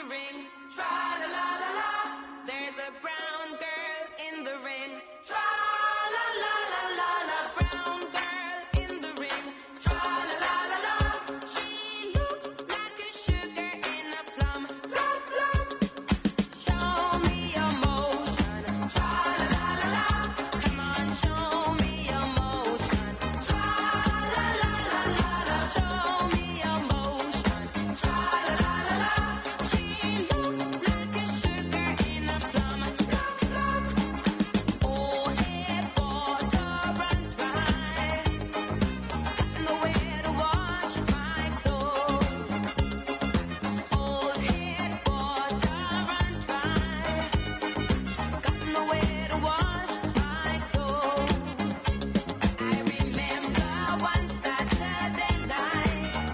ring. Tra la la la la. There's a brown girl in the ring. Tra la la la la la. Brown girl in the ring. Tra la la la la. She looks like a sugar in a plum. Plum plum. Show me your motion. Tra la la la la. Come on, show me your motion. Tra la la la la la. Show me your motion. Tra la la la la. She looks like a sugar in a plum. Plum plum. Oh, head water run dry. Got nowhere to wash my clothes. Old head water run dry. Got nowhere to wash my clothes. I remember one Saturday night.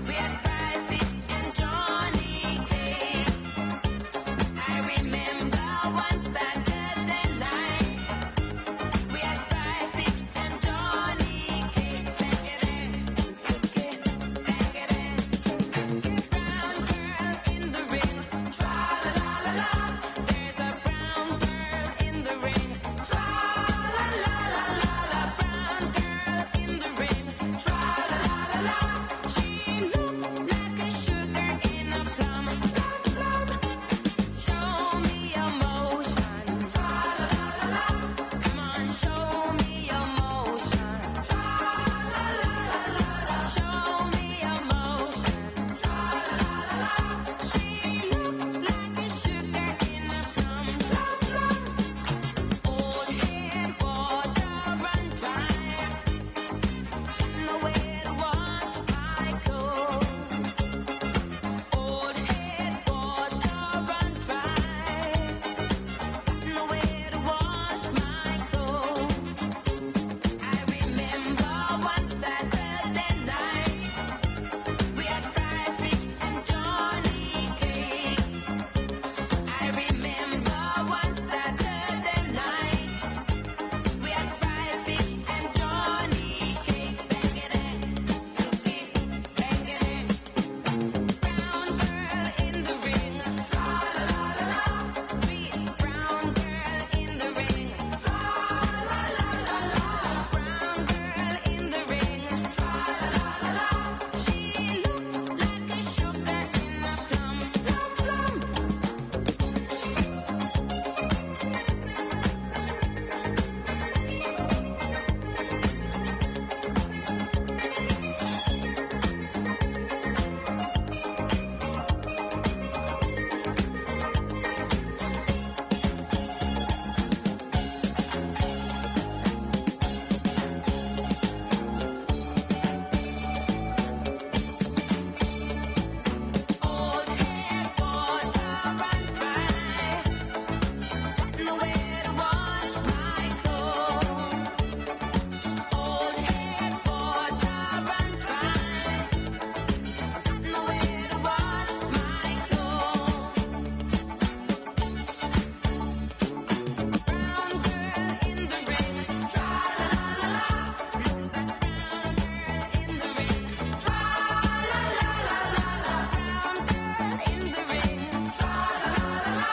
We had fried fish and Johnny cakes. I remember one Saturday night. We had fried fish and Johnny cakes. Back it in, suki, back it in, suki. Brown girl in the ring. Tra la la la la. There's a brown girl in the ring. Tra la la la la la. Brown girl in the ring. Tra la la la la. She looks like a sugar in a plum. Plum plum. Show me your motion. Tra la la la la. Come on, show me your motion. Tra la la la la la. Show me your motion. Tra la la la la. She looks like a sugar in a plum. Plum plum. Old head water run dry. Got nowhere to wash my clothes. Old head water run dry. Got nowhere to wash my clothes. I remember one Saturday night. We had fried fish and Johnny cakes. I remember one Saturday night. We had fried fish and Johnny cakes. Back it in, suki, back it in. Brown girl in the ring. Tra la la la la. Sweet brown girl in the ring. Tra la la la la. Brown girl in the ring. Tra la la la la. She looks like a sugar in a plum. Plum plum. Old head water run dry. Got nowhere to wash my clothes. Old head water run dry. Got nowhere to wash my clothes. Brown girl in the ring. Tra la la la la. Look that brown girl in the ring. Tra la la la la la. Brown girl in the ring. Tra la la la la.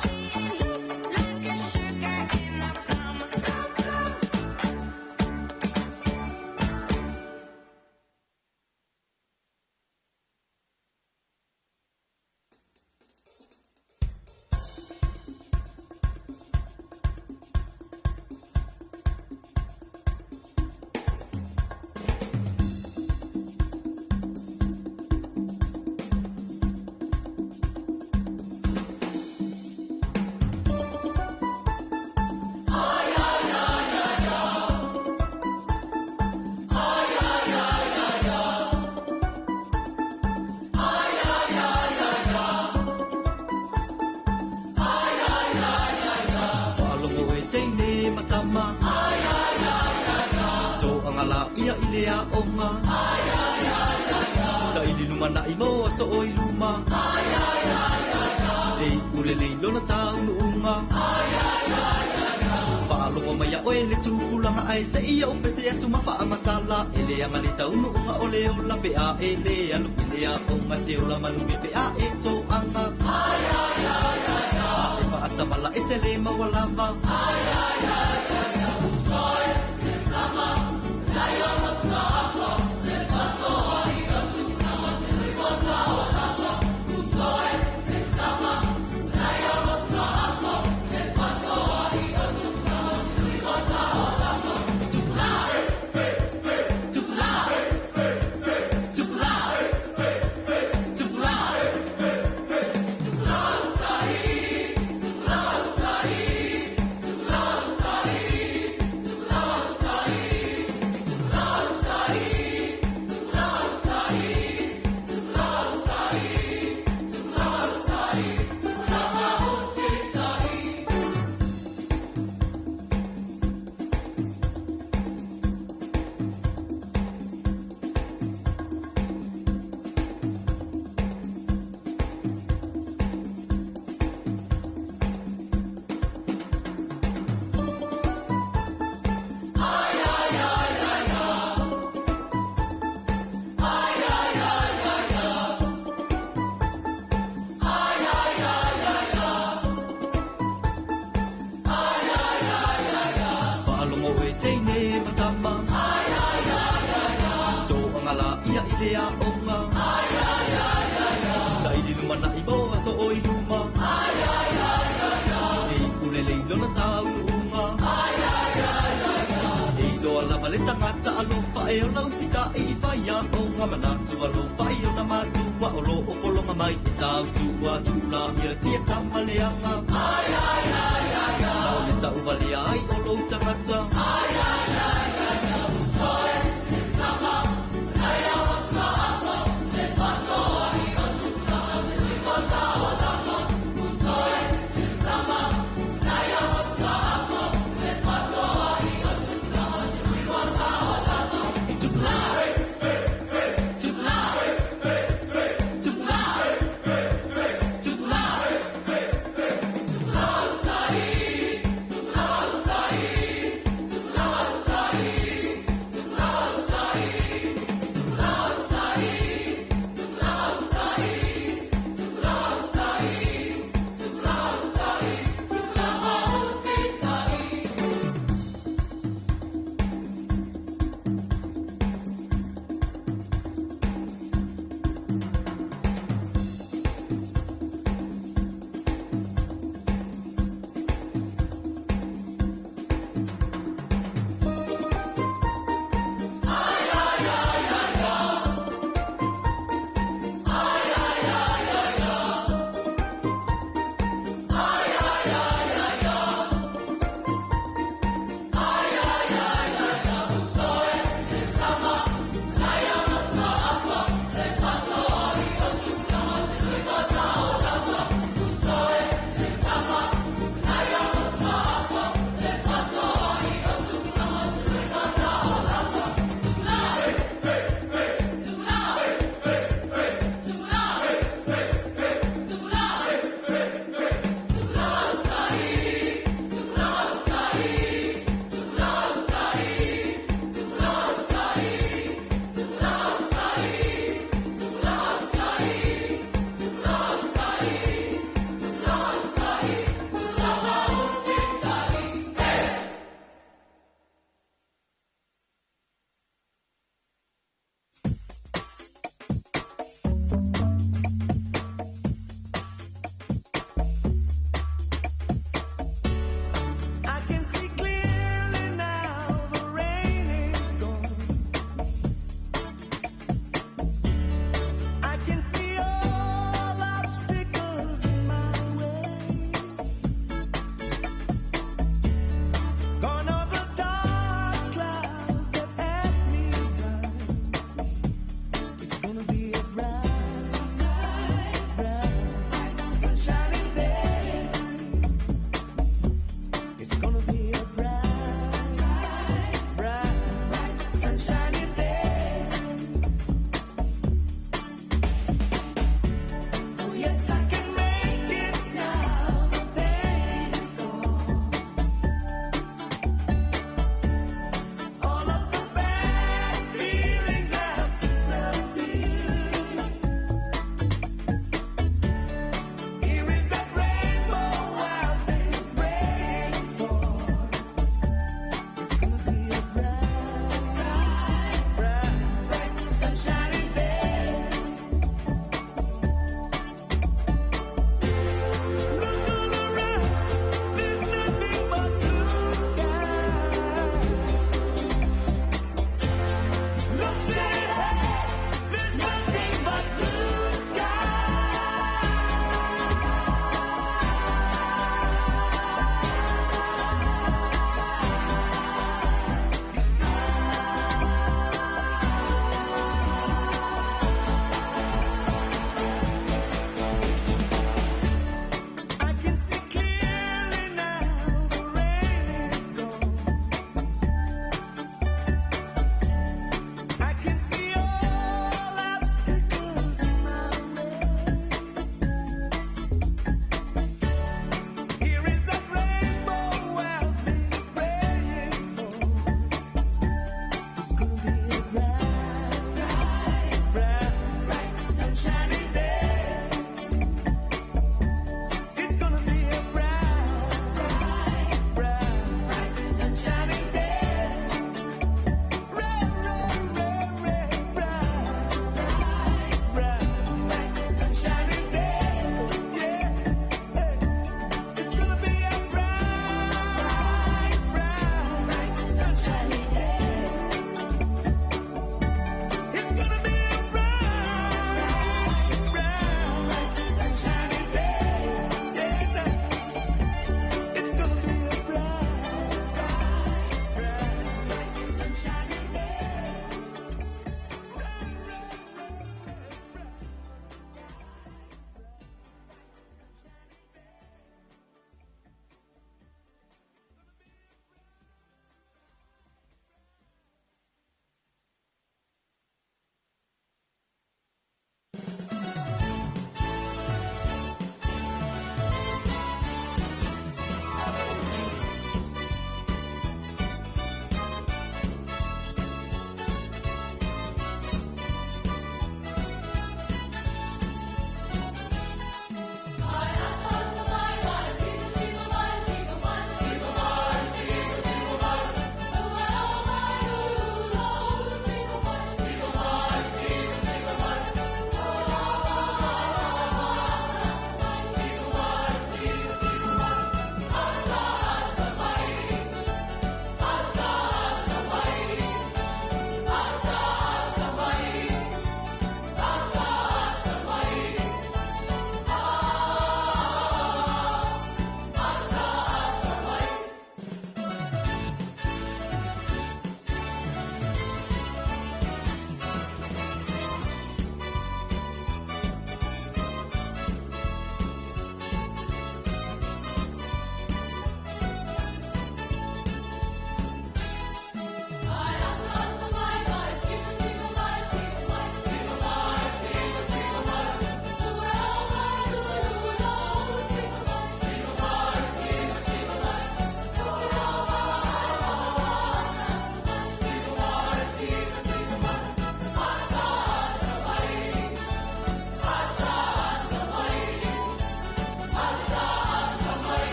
She looks like a sugar in a plum. Plum plum. Faalogo e teine matama Toʻaga laʻia i le aʻoga Saili lumanaʻi mo aso o i luma E iʻu lelei lona taunuʻuga. Faalogo mai ia oe le tupulaga ae seia ou pese atu ma faamatala e leaga le taunuuga o le ola pe a e lē alu i le aoga te ola manuia pe a e toaga a e faatamala e te lē maua lava. Faalogo e teine ma tama Toaga la ia i le aoga Saili lumanai mo aso o i luma E iulelei lona taunuuga E iloa lava le tagata alofa e ola usitaʻi i faiaoga manatu alofa i ona matua o loo pologa mai e tautua tulagia le tia tamaleaga Na o le tauvalea ai o lou tagata. Tupula.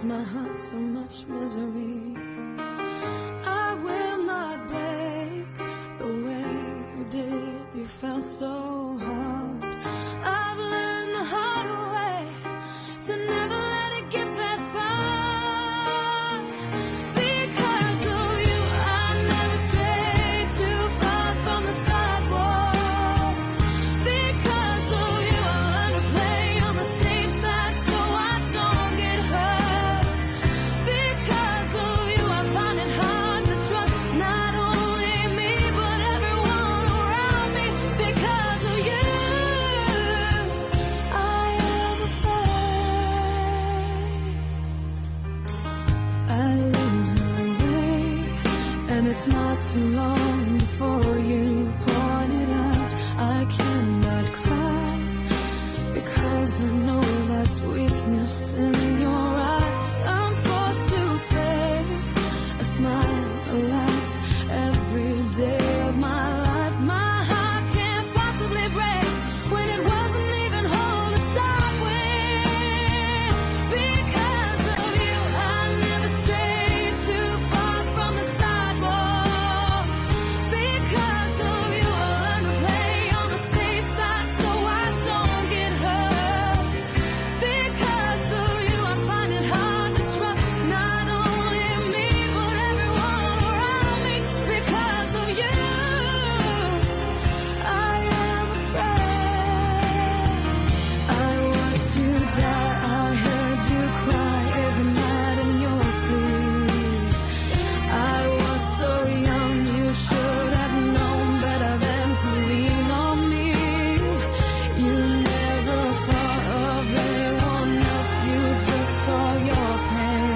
caused my heart so much misery. I will not break the way you did. You fell so hard. I've learned the hard way to never let it get that far. Because of you, I never stray too far from the sidewalk. Because of you, I learned to play on the safe side so I don't get hurt. Because of you, I find it hard to trust not only me but everyone around me. Because of you, I am afraid. I lose my way, and it's not too long before you point it out. I cannot cry because I know that's weakness in your eyes. I'm forced to fake a smile, a laugh every day of my life. My heart can't possibly break when it wasn't even whole to start with. Because of you, I never strayed too far from the sidewalk. Because of you, I learned to play on the safe side so I don't get hurt. Because of you, I find it hard to trust not only me but everyone around me. Because of you, I am afraid. I watched you die, I heard you cry every night in your sleep. I was so young, you should have known better than to lean on me. You never thought of anyone else, you just saw your pain.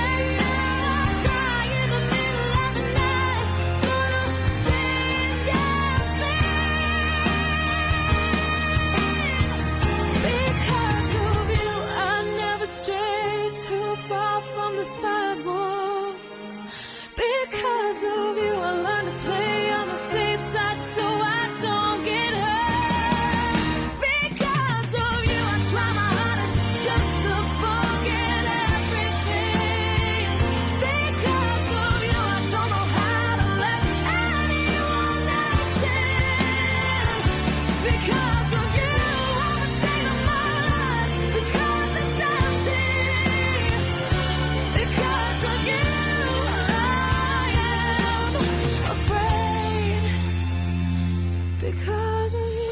And now I cry in the middle of the night, gonna save your Because of you, I never strayed too far from the sidewalk. Because of you, I learned to play on the safe side so I don't get hurt. Because of you, I try my hardest just to forget everything. Because of you, I don't know how to let anyone else in. Because of you, I'm ashamed of my life. Because it's empty. Because of you, I am afraid. Because of you.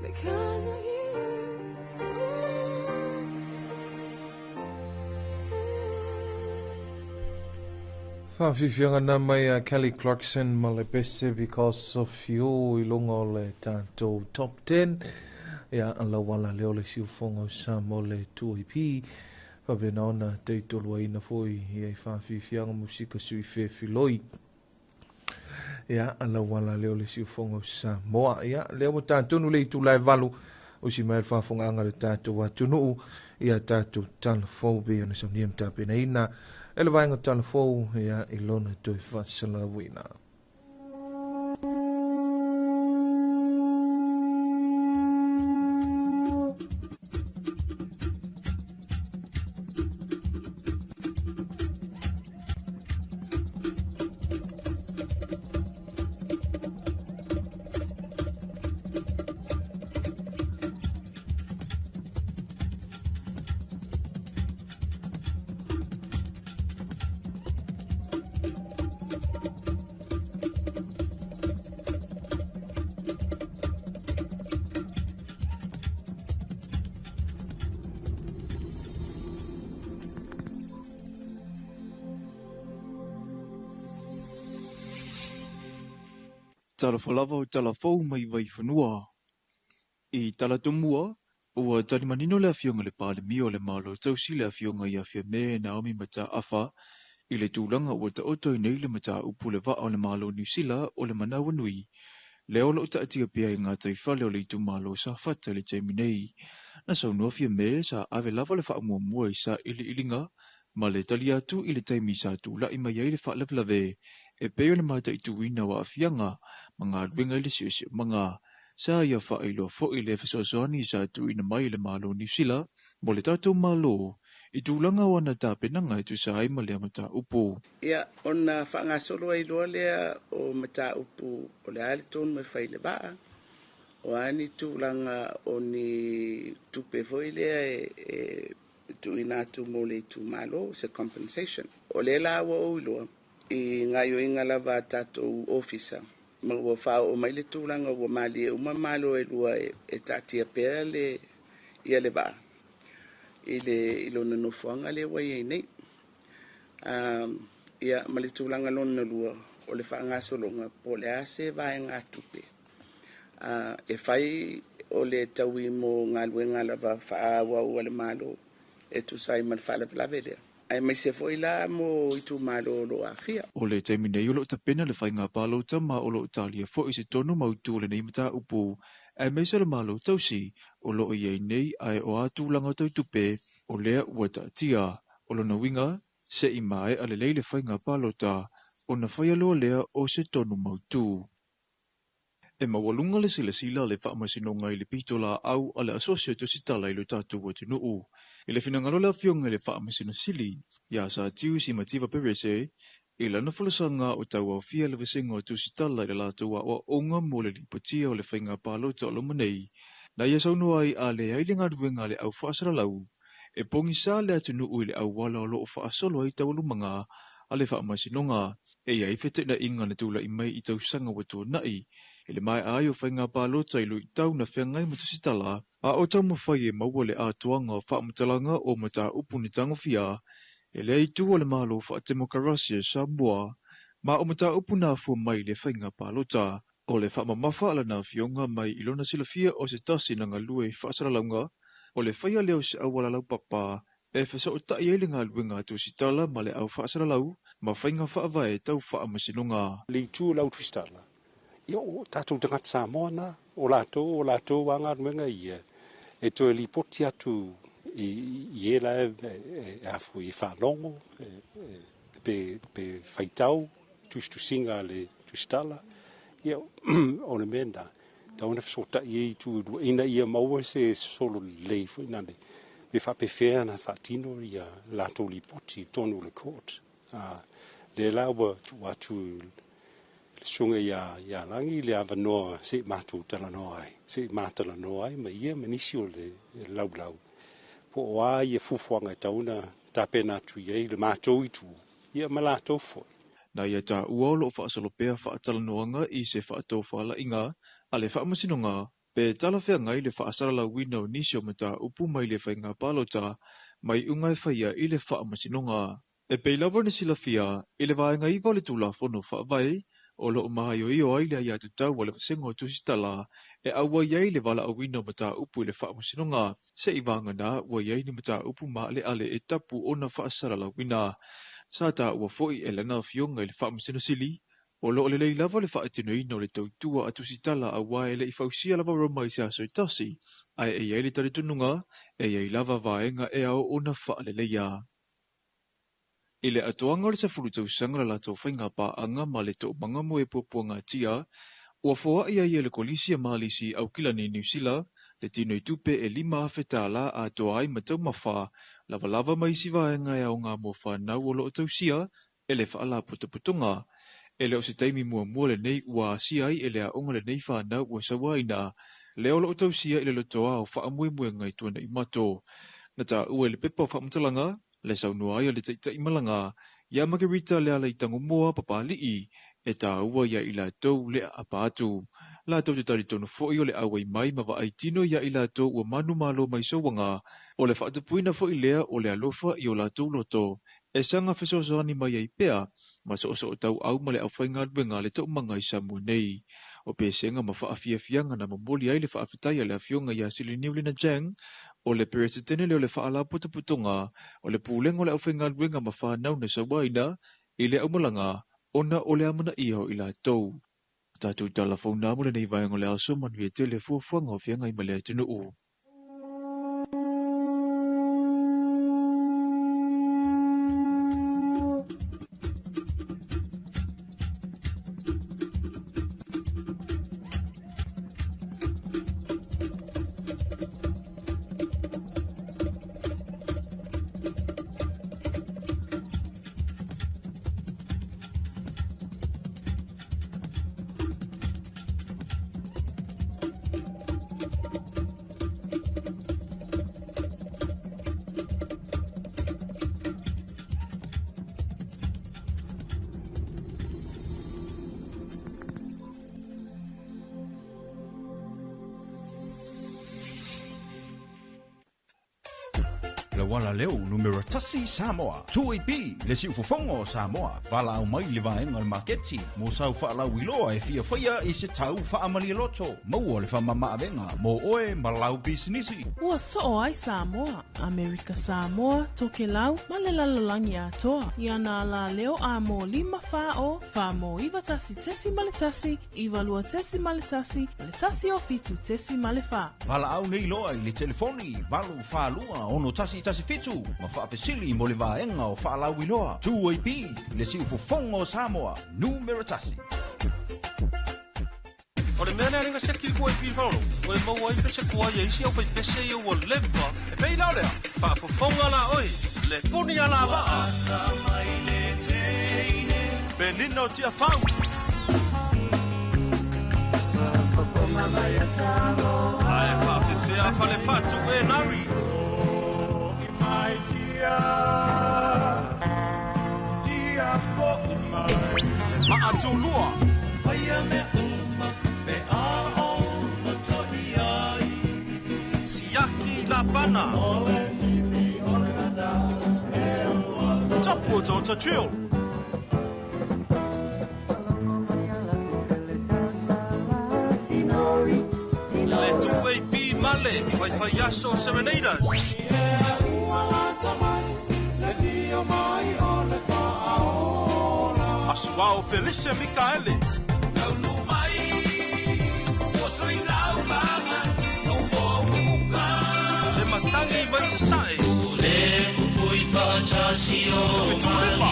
Because of you. Whawhiwhianga nā mai a Kelly Clarkson ma le pese Because of You i lunga o le tātou top 10. Ia, a lawala leo le siufonga o sa mo le 2AP. Whawena ona teitolua ina foi ia i whawhiwhianga musika sui whewhiloi. Ia, a lawala leo le siufonga o Samoa. Ia, leo mo tātonu le i tūlai valu o si mai whafonga anga le tātou atunuu. Ia tātou talafou be ana saunia mtapena ina. E le vaenga talafou ia i lona toi whasalawina. Talofa lava o talafou mai Vaifanua. I talatumua, ua tali manino le afioga le Palemia o le Malo tausi le afioga ia Fiame Naomi Mataafa i le tulaga ua taoto ai nei le mataupu le vaa o le Malo Niu Sila o le Manawanui. Lea o loo taatia pea i ngā taifale o le itumalo sa fata le taimi nei. Na saunoa Fiame sa ave lava le faamuamua i sa iliiliga ma le tali atu i le taimi sa tula'i mai ai le faalavelave e pei o le mataituina o aafiaga ma galuega i le siosiomaga. Sa ia faailoa foi le fesoasoani sa tuuina mai e le Malo o Niu Sila mo le tatou Malo i tulaga o ana tapenaga e tusa ai ma lea mataupu. Ia, ona faagasolo ai loa lea o mataupu o le a le tonu e fai i le vaa, o a ni tulaga o ni tupe foi lea e tuuina atu mo le itumalo, se compensation. O lea la ua ou iloa i gaoioiga lava a tatou ofisa, ma ua faaoo mai le tulaga ua malie uma malo e lua e taatia pea le ia le vaa i le i lona nofoaga lea ua i ai nei. Ia ma le tulaga lona lua o le faagasologa po o le a se vaegatupe e fai o le taui mo galuega lava faaauau a le Malo e tusa ai ma le faalavelave lea, aemaise foi la mo itumalo o lo o aafia. O le taimi nei o lo o tapena le faiga palota ma o lo o talia foi se tonu mautu o lenei mataupu, aemaise le Malo tausi o lo o i ai nei ae o a tulaga tau tupe o lea ua taatia. O lona uiga, se i maea lelei le faiga palota ona faia loa lea o se tonu mautu. E maualuga le silasila a le Faamasinoga i le pitolaau a le Asosi o Tusitala i lo tatou atunuu. I le finagalo o le Afioga i le Faamasino Sili, ia Satiu Simativa Perese, i lana folasaga o tauaofia le vasega o Tusitala i le latou aoaoga mo le lipotia o le faiga palota o loma nei, na ia saunoa ai a leai le galuega a le au faasalalau, e pogisa le atunuu i le auala o lo o faasolo ai taualumaga a le Faamasinoga. E i ai fetenaiga na tulai mai i tausaga ua tuanai, i le maea ai o faiga palota i luitau na feagai ma Tusitala, a o taumafai e maua le atoaga o faamatalaga o mataupu na tagofia e lea itu o le Malo Faatemokarasi o Samoa, ma o mataupu na afua mai i le faiga palota. O le faamamafa a lana afioga mai i lona silafia o se tasi na galue i faasalalauga, o le faia lea o se auala laupapa e fesootai ai le galuega a Tusitala ma le au faasalalau ma faiga faavae tau faamasinoga. Le itu o le au Tusitala, ia o tatou tagata Samoa na, o latou, o latou a galuega ia, e toe lipoti atu i e la e afu i faalogo, pe faitau, tusitusiga a le Tusitala, ia o le mea lena, tatau ona fesootai ai itu e lua, ina ia maua se solo lelei foi nale, pe faapefea na faatino ia latou lipoti i totonu o le court. Lea la ua tuu atu le susuga ia Lagi le avanoa se i matou talanoa ai, se i matalanoa ai ma ia ma nisi o le laulau, po o a ia fuafuaga e tatau ona tapena atu i ai le matou itu, ia ma latou foi. Na ia taua o lo o faasolo pea faatalanoaga i se faatofalaiga a le Faamasinoga pe talafeagai le faasalalauina o nisi o mataupu mai le faiga palota mai iuga e faia i le Faamasinoga. E pei lava ona silafia i le vaega 9 o le Tulafono Faavae o lo o maioio ai le aiatatau a le vasega o Tusitala e auai ai le valaauina o mataupu i le Faamasinoga, se i vagana ua i ai ni mataupu maaleale e tapu ona faasalalauina. Sa taua foi e lana afioga i le Faamasino Sili, o lo o lelei lava le faatinoina o le tautua a Tusitala aua e le i fausia lava Roma i se aso e tasi, ae e i ai le talitonuga e i ai lava vaega e ao ona faaleleia. I le atoaga o le 10 tausaga le latou faiga paaga ma le toomaga mo e puapuagatia, ua foai ai e le Kolisi a Malisi Aukilani Niu Sila le tino i tupe e $5,000 atoa ai ma taumafa lavalava mai isi vaega e aoga mo whanau o lo o tausia e le faalapotopotoga. E le o se taimi muamua lenei ua asia ai e le aoga lenei whanau ua sauaina, lea o lo o tausia i le lotoa o faamoemoega i tuanai mato. Na taua e le pepa o faamatalaga, le saunoa ai a le taitaimalaga, ia Margarita le ala i Tangomoa Papali'i, e taua ia i latou le aapa atu. Latou te talitonu foi o le auai mai ma vaai tino ia i latou ua manumalo mai sauaga, o le faatupuina foi lea o le alofa i o latou loto, e saga fesoasoani mai ai pea, ma soosoo tauau ma le aufaigaluega le toomaga i Samoa nei. O pesega ma faafiafiaga na momoli ai le faafetai a le afioga ia Siliniu Lina Jang, o le peresetene lea o le faalapotopotoga, o le pulega o le aufaigaluega ma whanau na sauaina i le aumalaga, ona o le amanaia o i latou. Tatou tala fauna mo lenei vaega o le aso manuia tele fuafuaga o feagai ma le atunuu. Lawala leo numero tasi Samoa. 2AP, le siufofoga o Samoa. Valaau mai le vaega o le maketi mo sau faalauiloa e fia faia i se tau faamalialoto. Maua le faamamaavega mo oe ma lau pisinisi. Ua soo ai Samoa, Amerika Samoa, Tokelau ma le lalolagi atoa i ana alaleo a mo 5 40 4 91.1 92.1 ma le 107.4. Valaau nei loa i le telefoni 842 6117 ma faafesili mo le vaega o faalauiloa. 2AP, le siufofoga o Samoa, numera tasi. O le mea lea lenga seki ku ai pi faolo, o e maua ai pese kua ia isi au fai pese ia ua leva. E pei lao lea, faafofoga la oi, le puni a la vaa. Penina o tia fau. Ae faafefea fale fatu e nari. Maatulua. Siaki Lapana. Tapu o Tonta Trill. Le 2AP Male, Fai Aso Serenaders. Asuao Felice Mikaele. Le matangi mai sasae. Le fufui Fetulima.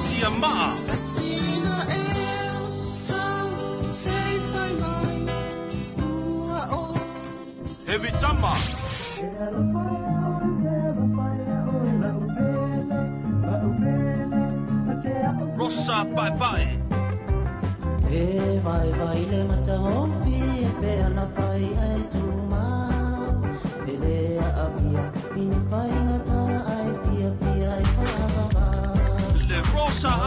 Tia Maa. Heavy Tama. Rosa Pae Pae. E vai vai le mata o fi pe ana fai ai tuma E le a via ini fai ngata ai fia fia ai fa Le Rosa Ha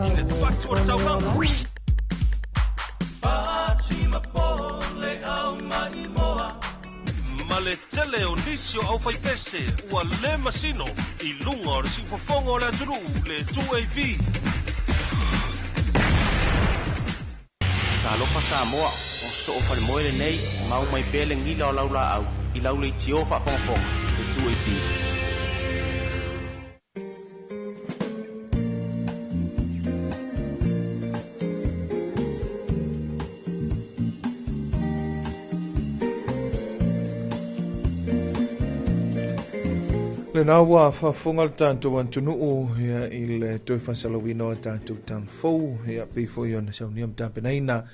i le fatu o le taulaga. Ma le tele o nisi o au faipese ua le masino i luga o le siufofoga o le atunuu le 2AP. Talofa Samoa, o soo falemoe lenei, mau mai pea le gila o lau laau, i lau leitio faafogafoga, le 2AP. Lena ua faafofoga le tatou atunuu ia i le toe faasalauina o tatou talafou ia pei foi ona saunia ma tapenaina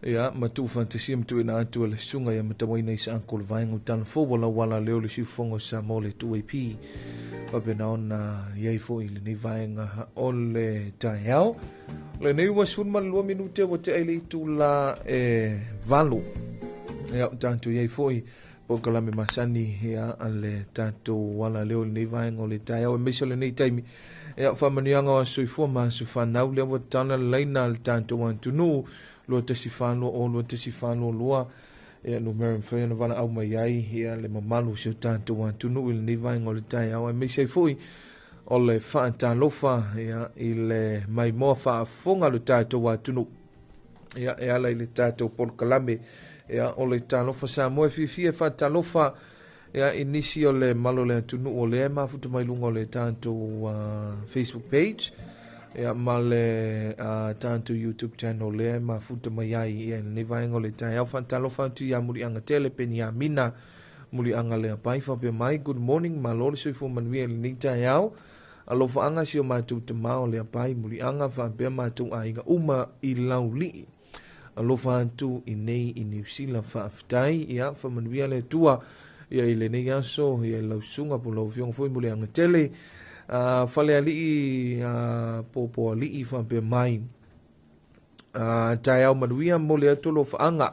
ia ma tuufaatasia ma tuuina atu e le susuga ia matauaina i saako le vaega o talafou o lau ala lea o le siufofoga o Samoa le 2AP faapena ona iai foi lenei vaega o le taeao. Lenei ua 12 minute ua tea i le itula e 8 ia o tatou iai foi polokalame masani ia a le tatou ala leo lenei vaega o le taeao aemaise o lenei taimi ia faamanuiaga o soifua ma aso fanau lea ua tala laina le tatou atunuu 214 0 214 ia numera mafai ona valaau mai ai ia le mamalu o si o tatou atunuu i lenei vaega o le taeao aemaise ai foi o le faatalofa ia i le maimoa faafofoga le tatou atunuu ia e ala i le tatou polokalame ia o le Talofa Samoa. E fiafia e faatalofa ia i nisi o le malo le atunuu o lea e mafuta mai luga o le tatou Facebook page ia ma le tatou YouTube channel lea e mafuta mai ai ia i lenei vaega o le taeao. Faatalofa atu ia Muliaga Tele Peniamina Muliaga lea pai faapea mai, good morning, malo le soifua manuia i lenei taeao, alofaanga si o matou tamā o lea pai Muliaga faapea matou aiga uma i Laulii, alofa atu i nei i Niu Sila, faafetai ia faamanuia le Atua ia i lenei aso ia i lau susuga po lau afioga foi Muliaga Tele. Falealii Popoalii faapea mai, taeao manuia mo le atu alofaaga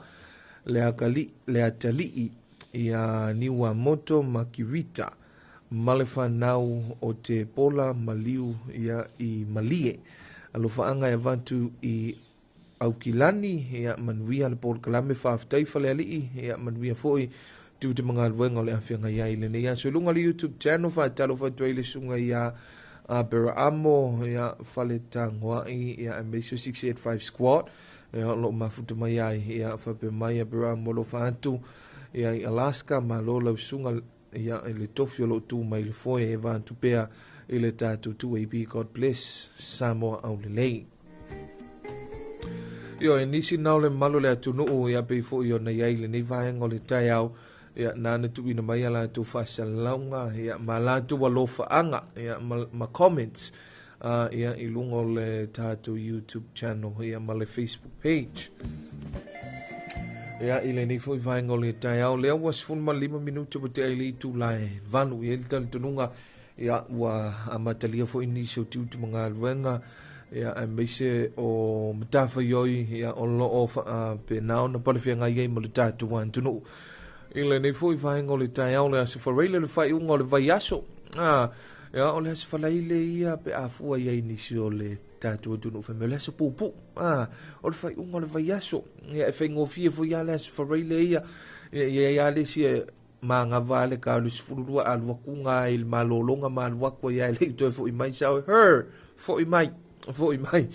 le akali le atalii ia Niuamoto ma Kirita ma le fanau o te Pola Maliu ia i Malie. Alofaaga e avatu i Aukilani, ia manuia le polokalame faafetai Falealii, ia manuia foi tiute ma galuega o le afeagai ai i lenei aso i luga o le YouTube channel. Faatalofa atu ai le susuga ia Aperaamo, ia Faletagoai, ia aemaise o 685 Squad, ia o loo mafuta mai ai, ia faapea mai Aperaamo alofa atu ia i Alaska, malo lau susuga ia i le tofi o loo tu mai le foe e vaatu pea i le tatou 2AB. God bless Samoa aulelei. Ioe, nisi na o le mamalu o le atunuu ia pei foi ona i ai i lenei vaega o le taeao, ia nana tuuina mai a latou faasalalauga ia ma latou alofaaga ia ma comments ia i luga o le tatou YouTube channel ia ma le Facebook page. Ia i lenei foi vaega o le taeao lea ua 15 minute ua tea i le itula e 8 i ai le talitonuga ia ua amatalia foi nisi o tiute ma galuega ia aemaise o matafaioi ia o loo faapena ona palefeagai ai ma le tatou atunuu. I lenei foi vaega o le taeao le Aso Faraile le faaiuga o le vaiaso. Ia o le Aso Faraile ia pe a fua i ai nisi o le tatou atunuu fai mai o le aso puupuu. O le faaiuga o le vaiaso. Ia e faigofie foi lava le Aso Faraile ia. Ia e i ai lava le isi e manava le ka o le 12 a alu atu ga i le malologa ma alu atu ai lava e le i toe foi mai sao her foi mai foi mai.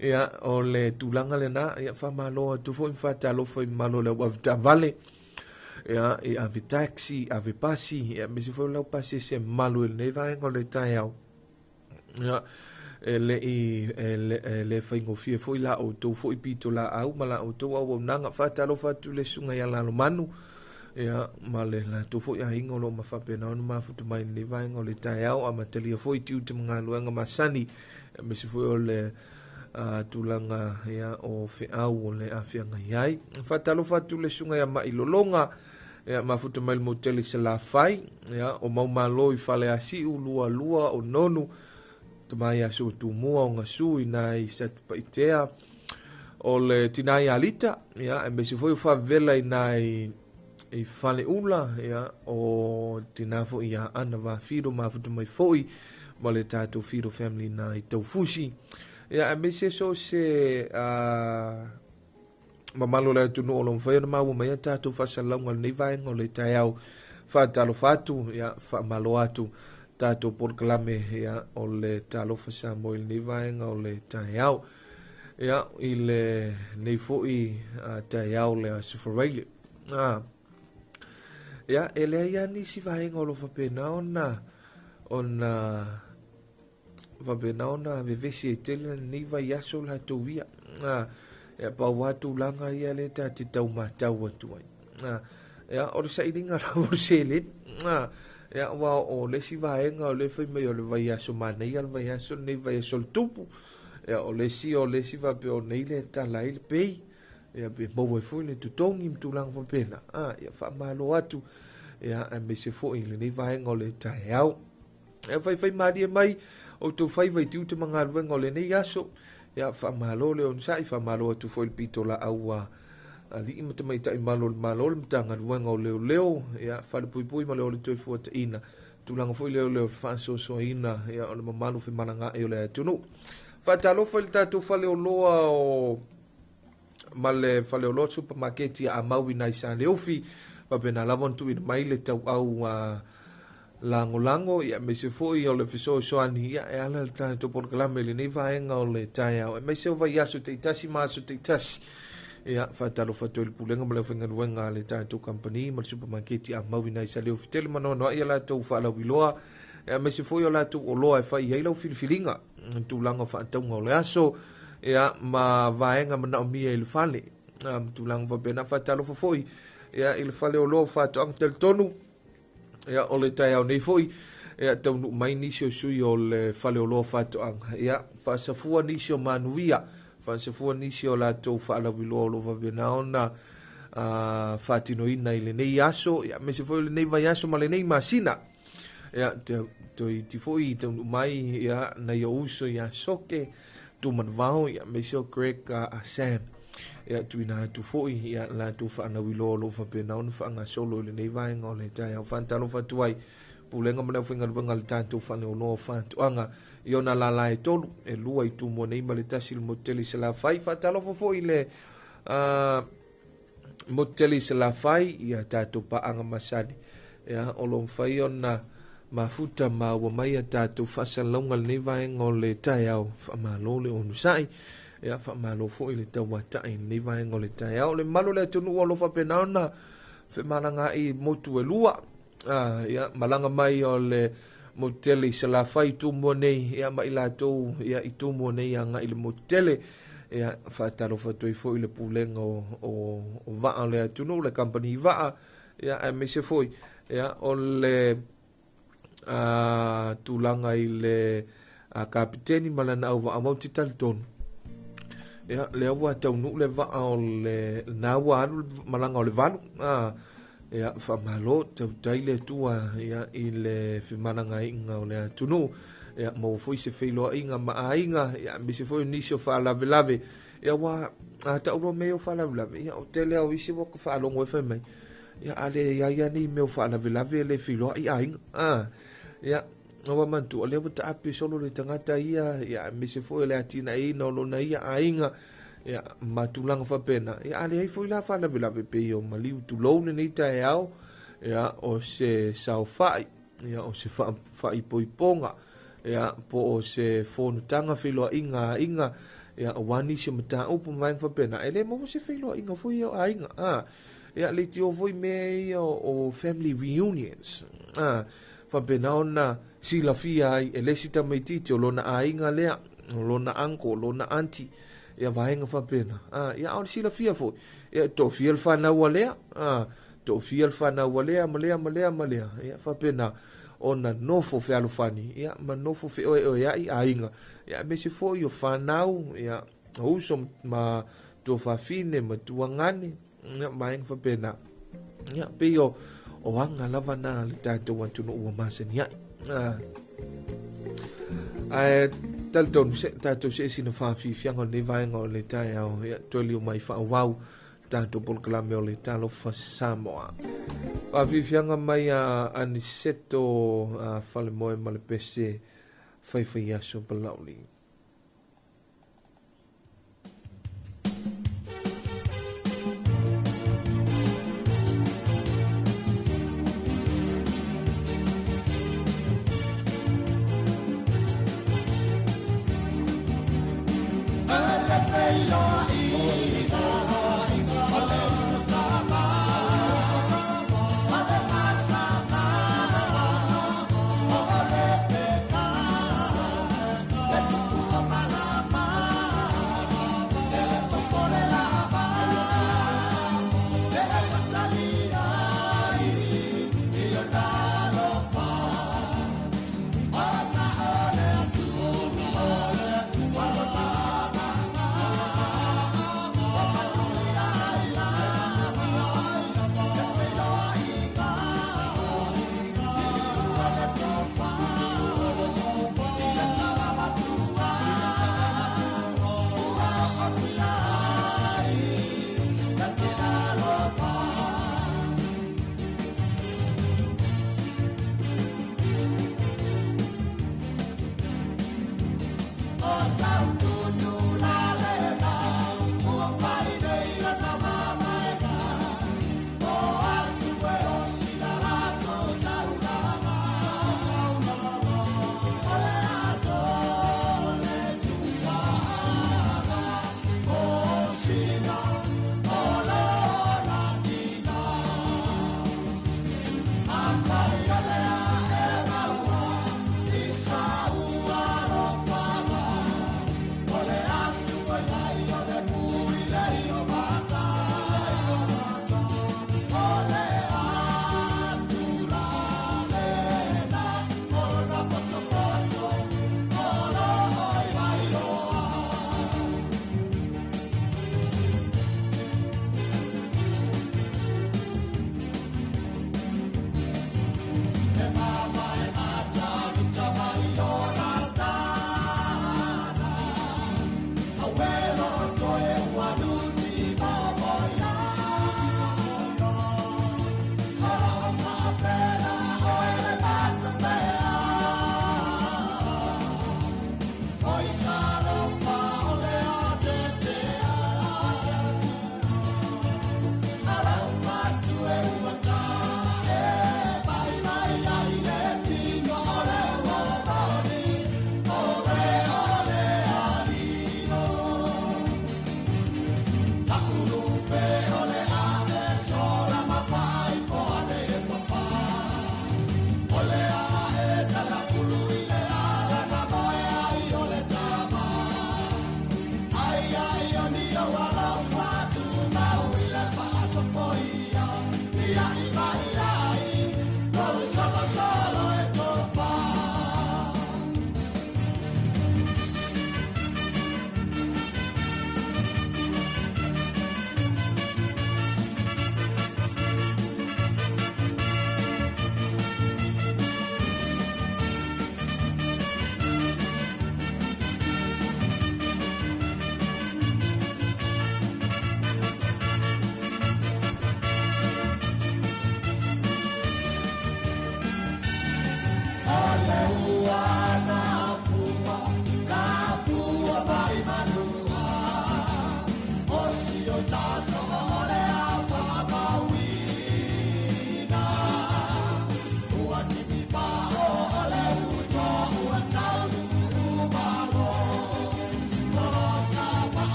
Ia o le tulaga lena ia faamalo atu foi ma faatalofa i mamalu o le au avetaavale ia i ave taxi, ave pasi, ia aemaise foi o le au pasese mamalu i lenei vaega o le taeao. Ia, e le i e le faigofie foi la outou foi pitolaau ma la outou auaunaga. Faatalofa atu i le susuga ia Lalomanu ia ma le latou foi aiga o lo o faapena ona mafuta mai i lenei vaega o le taeao, amatalia foi tiute ma galuega masani, aemaise foi o le tulaga ia o feau o le afeagai ai. Faatalofa atu i le susuga ia Mailologa ia mafuta mai le motele i Salafai, ia o Maumalo i Faleasiu, Lualua o Nonu, tama ia Sua Tumua o Gasu i nai Satupaitea, o le tina ia Alita, ia aemaise foi o Favela i nai i Faleula, ia o tina foi ia Ana Vafido mafuta mai foi ma le tatou Fido family nai Taufusi. Ia aemaise so se mamalu o le atunuu o lo o mafai ona maua mai a tatou faasalalauga o lenei vaega o le taeao. Faatalofa atu, ia faamalo atu tatou polokalame ia o le Talofa Samoa i lenei vaega o le taeao. Ia i lenei foi taeao le Aso Faraile. Ia e leai lava nisi vaega o lo o faapena ona faapena ona vevesi ai tele lenei vaiaso latou ia. Ia pau lava tulaga ia lea ta te tau matau atu ai. Ia o le sailiga lava o le seleni. Ia aua o le isi vaega o lea e fai mai o le vaiaso manaia le vaiaso lenei vaiaso o le tupu. Ia o le isi o le isi faapea o nei le tala ai le pei. Ia pe maua ai foi le totogi ma tulaga faapena. Ia faamalo atu ia aemaise foi i lenei vaega o le taeao. Ia faifai malie mai outou faiva i tiute ma galuega o lenei aso. Ia faamalo le onosai, faamalo atu foi i le pitolaau a alii ma tamaitai malo o le Malo, le Matagaluega o Leoleo, ia Falepuipui ma le Ole Toefuataiga, tulaga foi lea o le faasoasoaina ia o le mamalu femalagaai o le atunuu. Faatalofa i le tatou faleoloa o ma le faleoloa supamaketi a Maui nai Saleufi, faapena lava ona tuuina mai le tauau a lagolago ia aemaise foi o le fesoasoani ia e ala i le tatou polokalame i lenei vaega o le taeao aemaise o vaiaso taitasi ma aso taitasi. Ia faatalofa atu ai i le Pulega ma le aufaigaluega a le tatou kamupani ma le supamaketi a Maui nai Saleufi tele ma noanoai a latou faalauiloa aemaise foi o latou oloa e fai i ai lau filifiliga i tulaga o faatauga o le aso ia ma vaega manaomia i le fale ma tulaga faapena. Faatalofa foi ia i le fale oloa o Faatoaga Talitonu ia o le taeao nei foi ia taunuu mai nisi o sui o le fale oloa Faatoaga ia faasafua nisi o manuia, faasafua nisi o latou faalauiloa o lo o faapena ona faatinoina i lenei aso ia aemaise foi o lenei vaiaso ma lenei masina. Ia toeiti foi taunuu mai ia nai ou uso ia Soke Tumanavao ia aemaise o Greg Sam ia tuuina atu foi ia latou faalauiloa o lo o faapena ona faagasolo i lenei vaega o le taeao. Faatalofa atu ai. pulega ma le aufaigaluega a le tatou faleoloa o fatoaga i ona lala e tolu, e lua i Tumua nei ma le tasi i le motu tele i Salafai. Faatalofa foi i le motu tele i Salafai, ia tatou paaga masani, ia, o lo o mafai ona mafuta ma ua mai a tatou faasalalauga lenei vaega o le taeao. Faamalo le onosai, ia, faamalo foi le tauatai lenei vaega o le taeao. Le mamalu o le atunuu o lo o faapena ona femalagaai motu e lua, ia, malaga mai o le motu tele i Salafai i Tumua nei, ia, ma i latou, ia, i Tumua nei agai i le motu tele. Ia, faatalofa atu ai foi le pulega o vaa o le atunuu, le kamupani vaa, ia, aemaise foi, ia, o le tulaga i le kapiteni ma lana auvaa. Aua ou te talitonu, ia, lea ua taunuu le vaa o le na ua alu le malaga o le 8. Ia, faamalo tautai le Atua, ia, i le femalagaaiga o le atunuu. Ia, maua foi se feiloaiga ma aiga, ia, aemaise foi o nisi o faalavelave. Ia, ua tau loa mea o faalavelave, ia, o tele au isi ua faalogo e fai mai, ia, a le iai lava nei mea o faalavelave e le feiloai aiga. Ia, ua manatua, lea ua taape solo le tagata ia, ia, aemaise foi o le atinaeina o lona ia aiga, ia, ma tulaga faapena. Ia, a leai foi la faalavelave pei o maliu tulou lenei taeao, ia, o se saofai, ia, o se faaipoipoga, ia, po o se fonotaga feiloaiga aiga, ia, aua nisi o mataupu ma vaega faapena, e le maua se feiloaiga foi ia o aiga. Ia, leitioa foi mea ia o family reunions, faapena ona silafia ai e le isi tamaitiiti o lona aiga lea, o lona uncle, o lona auntie, ia, vaega faapena. Ia, a o le silafia foi, ia, toafia le fanau a lea, toafia le fanau a lea, ma lea, ma lea, ma lea, ia, faapena ona nofo fealofani, ia, ma nofo feoeoeai aiga, ia, aemaise foi o fanau, ia, o uso ma tuafafine ma tuagane, ia, vaega faapena. Ia, pei o aga lava na le tatou atunuu ua masani ai. Ae talitonu se tatou se sina faafiafiaga o lenei vaega o le taeao, ia, toe liu mai faaauau le tatou polokalame o le Talofa Samoa. Faafiafiaga mai a Aniseto Falemoe ma le pese faifaiaso Palauli. Let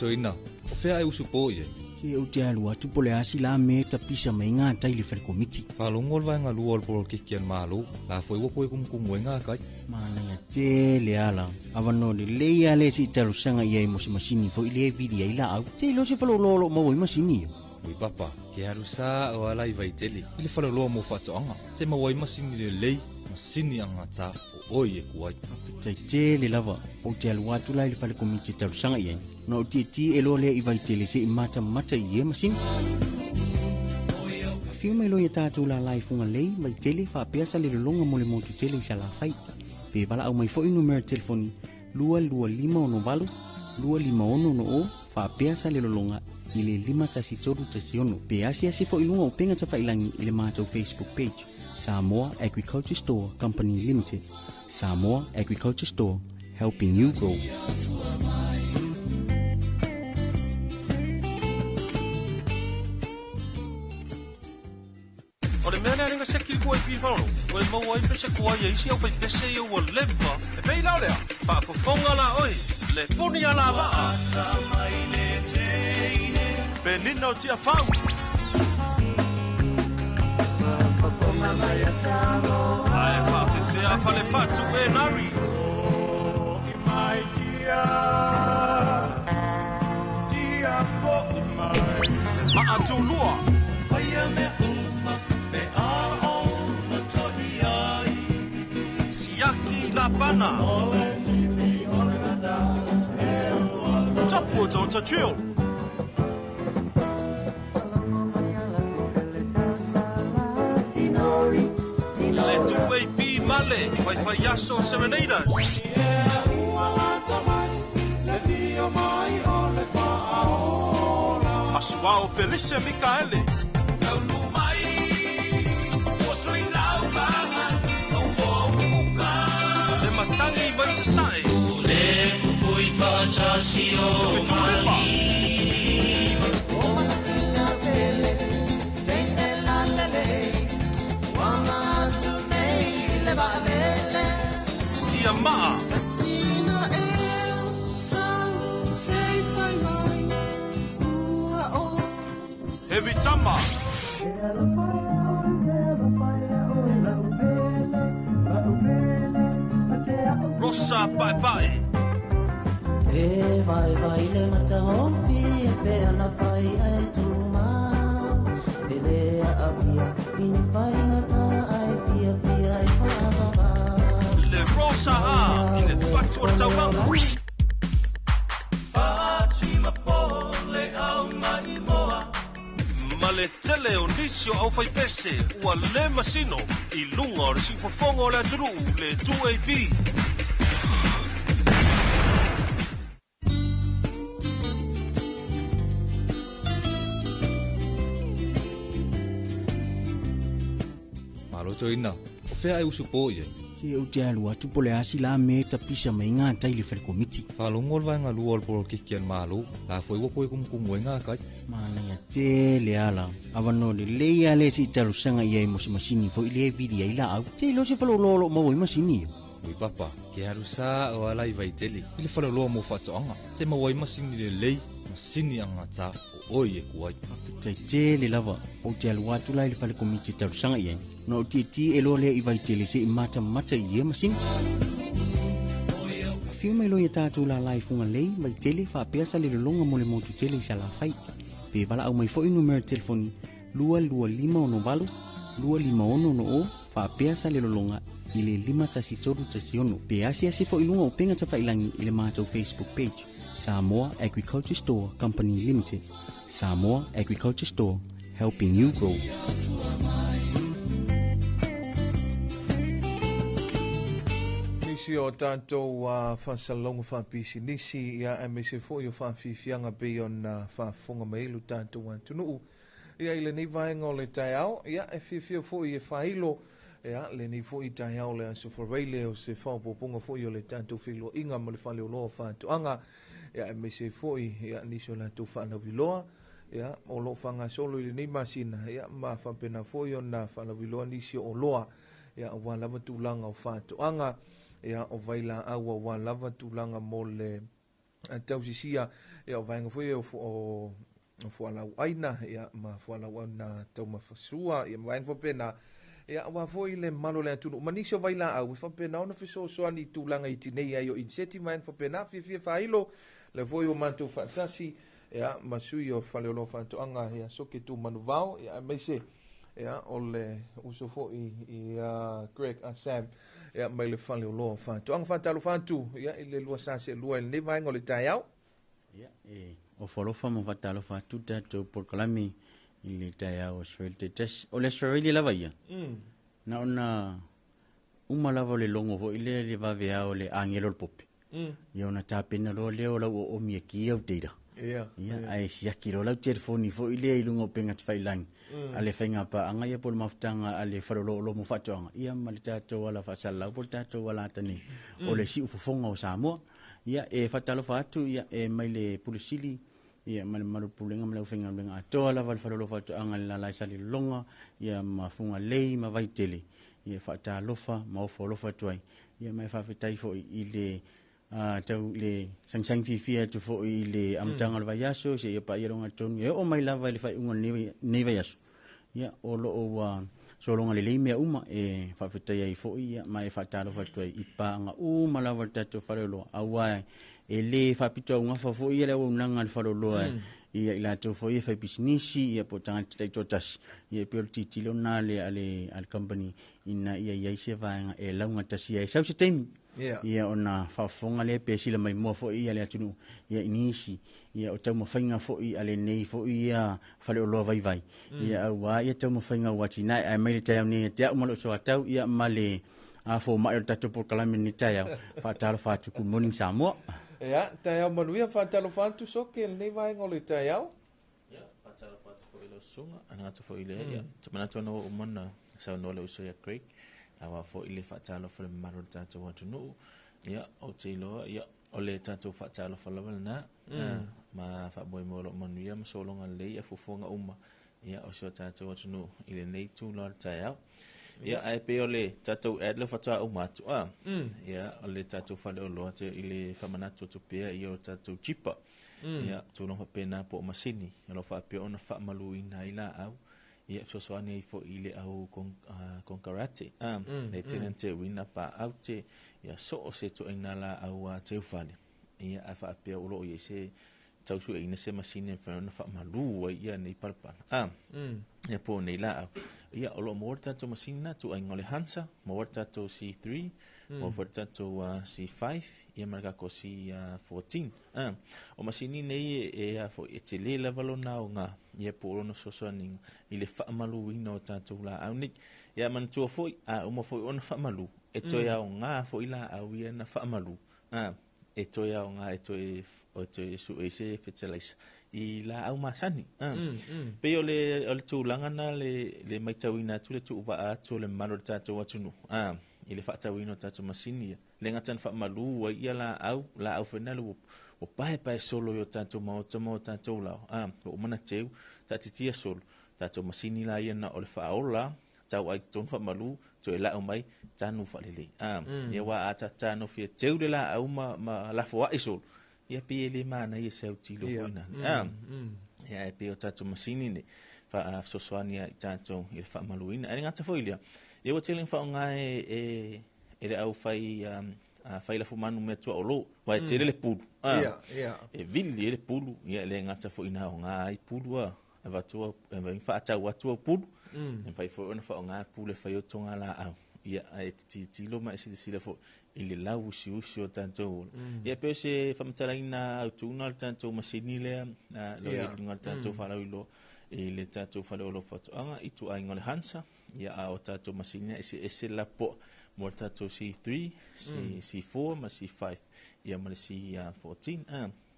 toina, o fea e usu po i ai. Se ou te alu atu po le asi la me tapisa mai ngā tai le whare komiti. Whalongo le vaenga lua o le polokeki a le Malo, la foi ua koe kumukumu ai ngā kai. Manaia tele ala. Avanoa lelei a le se i talosaga i ai mo se masini foi lea e vili ai laau. Se iloa se faleoloa o loo maua ai masini ia. Ui papa, ke alu sa o ala i Vaitele, i le faleoloa mo faatoaga. Se maua ai masini lelei, masini agata o oi e ku ai. Faafetai tele lava. Ou te alu atu la i le fale komiti e talosaga i ai. Ona ou tietie e loa lea i Vaitele se'i matamata i ia masini. Afio mai loa ia tatou lala i Fugalei, Vaitele, faapea Salelologa mo le motu tele i Salafai. Pe valaau mai foi numera telefoni 22568 25660 faapea Salelologa i le 51316 pe asiasi foi i luga o upega tafailangi i le matou Facebook page Samoa Agriculture Store Company Limited. Samoa Agriculture Store, helping you grow. O le mea lea lenga seki kua i pifaolo, ua e maua ai pese kua ia isi au fai pese ia ua leva. E pei lao lea, faafofoga la oe, le puni a la vaa. Penina o Tiafau. Ae faafefea falefatu e Larry. Maatulua. Siaki Lapana. Tapu o Tonta Drill. Le 2AP Male, Whaiwhai Aso Serenaders. Asuao Felice Mikaele. Le matangi mai sasae. Le Fetulima. Tia Maa. Heavy Tama. Rosa Paepae. E vai vai le matahofi e pe ana fai ai tuma. E le a via ini fai ngata ai via via ai fa va. Le Rosa A i le fatu o le taulaga. Ma le tele o nisi o aufaipese ua le masino i luga o le siufofoga o le atunuu le 2AP. Malo toina, o fea e usu po i ai. Se ou te alu atu po le asi la me tapisa mai ngā tai le whare komiti. Whalongo le vaenga lua o le polokeki a le Malo, la foi ua koe kumukumu ai ngā kai. Manaia tele ala. Avanoa lelei a le se i talosaga i ai mo se masini foi lea e vili ai laau. Se iloa se faleoloa o loo maua ai masini ia. Ui papa, ke alu sa o ala i Vaitele, i le faleoloa mo faatoaga. Se maua ai masini lelei, masini agata o oi e ku ai. Faafetai tele lava. Ou te alu atu la i le fale komiti e talosaga i ai. Ona ou tietie e loa lea i Vaitele se'i matamata i ia masini. Afio mai loa ia tatou lala i Fugalei, Vaitele, faapea Salelologa mo le motu tele i Salafai. Pe valaau mai foi numera telefoni 22568 25660 faapea Salelologa i le 51316 pe asiasi foi i luga o upega tafailangi i le matou Facebook page Samoa Agriculture Store Company Limited. Samoa Agriculture Store, helping you grow. Nisi o tatou faasalalauga faapisinisi ia aemaise foi o faafiafiaga pei ona faafofoga mai ai lo tatou atunuu ia i lenei vaega o le taeao ia e fiafia foi e faailo ia lenei foi taeao o le Aso Faraile o se faaopoopoga foi o le tatou feiloaiga ma le faleoloa o faatoaga ia aemaise foi ia nisi o latou faalauiloa ia o loo faagasolo i lenei masina ia ma faapena foi ona faalauiloa nisi o oloa ia aua lava tulaga o faatoaga ia o vailaau aua lava tulaga mo le Tausisia ia o vaega foi o o fualauaina ia ma fualauaina taumafasua ia ma vaega faapena ia aua foi le mamalu o le atunuu ma nisi o vailaau e faapena ona fesoasoani i tulaga i tinei ai o iniseti ma vaega faapena. Fiafia faailo lea foi ua matou faatasi ia ma sui o Faleoloa Faatoaga ia Soke Tumanuvao ia aemaise ia o le uso foi ia Greg Sam ia mai le Faleoloa Faatoaga. Faatalofa atu ia i le lua sa seelua i lenei vaega o le taeao. Ia, e ofo alofa ma faatalofa atu tatou polokalame i le taeao Australia taitasi. O le Australia lava ia, na ona uma lava o le logo foi lea le vaveao o le agelo o le pope. Ia ona tapena loa lea o lau oomi e kia au data. Ia, ae siaki loa lau telefoni foi lea i luga o upega tafailagi a le faigapaaga ia po o le mafutaga a le faleoloolo mo faatoaga ia ma le tatou ala faasalalau po o le tatou ala atanei o le siufofoga o Samoa. Ia, e faatalofa atu ia e mai le Pule Sili ia ma le mamalu o le Pulega ma le aufaigaluega atoa lava le faleoloa faatoaga i le lala e Salelologa ia ma Fugalei ma Vaitele. Ia faatalofa ma ofo alofa atu ai ia ma e faafetai foi i le tau le sagisagi fiafia atu foi i le amataga o le vaiaso seia paia loga tonu e oo mai lava i le faaiuga o lenei vaiaso. Ia o loo ua sologa lelei mea uma e faafetai ai foi ia ma e faatalofa atu ai i paaga uma lava o le tatou faleoloa aua e lē faapito augafa foi ia le auaunaga a le faleoloa ia i latou foi e fai pisinisi ia po o tagata taitoatasi ia e pei o le tilotilo lena a le company ina ia i ai se vaega e laugatasi ai sau se taimi ia ona faafofoga lea pe sila mai mua foi ia le atunuu ia i nisi ia o taumafaiga foi a lenei foi ia faleoloa vaivai ia aua ia taumafaiga ua atinae ae mai le taeao nei ia te au ma lou soatau ia ma le fomai o le tatou polokalame lenei taeao. Faatalofa atu, good morning Samoa. Ia, taeao manuia, faatalofa atu Soke i lenei vaega o le taeao. Ia, faatalofa atu foi i lau susuga, ana atu foi i le, ia, te manatu ana ua uma ona saunoa le uso ia Craig, aua foi le faatalofa i le mamalu o le tatou atunuu. Ia, ou te iloa, ia, o le tatou faatalofa lava lena, ma faamoemoe o lo o manuia ma sologa lelei ia fuafuaga uma, ia, o si o tatou atunuu i lenei itula o le taeao. Ia, ae pei o le tatou ad lea faatoa uma atu, a, ia, o le tatou faleoloa te i le faamanatu atu pea ia o tatou jipa. Ia, tulaga faapena po o masini, o lo o faapea ona faamaluina ai laau, ia, fesoasoani ai foi i le au konekarate, a, le tele na teuina paau te, ia, so o se ituaiga laau teufale, ia, ae faapea o lo o i ai se tausueina se masini e mafai ona faamalu ai ia nei palapala, a, ia po o nei laau. Ia, o lo o maua le tatou masini na ituaiga o le Hansa, maua le tatou C3, maua foi le tatou C5, ia ma le tatou C14. O masini nei e a foi e tele lava lona aoga, ia po o lona fesoasoaniga i le faamaluina o tatou laau nei. Ia manatua foi, a uma foi ona faamalu, e toe aoga foi laau ia na faamalu, a, e toe aoga e toe o toe sue se fertilizer i laau masani. Pei o le tulaga na le matauina atu le tuuvaa atu o le mamalu o le tatou atunuu, a, i le faatauina o tatou masini ia. Le gata na faamalu ai ia laau, laau foi na le ua paepae solo i o tatou maota ma o tatou lao, a, ua uma ona teu, taatitia solo, tatou masini la ia na o le faaola, tau ai totonu faamalu, toe lau mai, tanu faalelei. A, ia ua a tata nofia teu le laau ma lafoai solo, ia pei e le manaia se autilo foi na. A, ia e pei o tatou masini nei, fesoasoani ia i tatou i le faamaluina. Ae le gata foi lea, ia ua tele ina faaaoga e le au fai fai lafumanu mea tuaolo, aua e tele le pulu. A, e vili ai le pulu, ia e le gata foi ina aoga ai pulu a, avatua e faatau atu au pulu, e mafai foi ona faaaoga pulu e fai ai toga laau. Ia, ae te tilotilo ma e silasila foi i le lauusiusi o tatou ola. Ia pei o se faamatalaina autu na o le tatou masini lea, lo i luga o le tatou faalauiloa i le tatou faleoloa faatoaga i ituaiga o le Hansa, ia a o tatou masini eseese lapoa mo le tatou C3, C4 ma C5, ia ma le C14.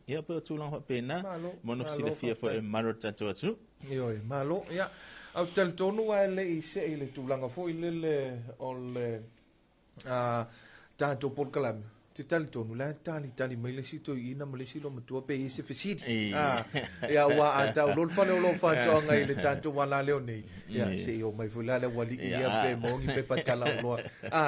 Ia pei o tulaga faapena, Malo, mo no malo, silafia foi e faafetai. mamalu o le tatou atunuu. Ioe, malo. Ia, au talitonu ae le i see i le tulaga foi lele o le tatou polokalame. Te talitonu la e talitali mai le isi toeaina ma le isi olomatua pe i ai se fesili. Ia aua a tau loa le faleoloa o faatoaga i le tatou alaleo nei, ia se i oo mai foi la le aualii ia pe maua ni pepa tala oloa.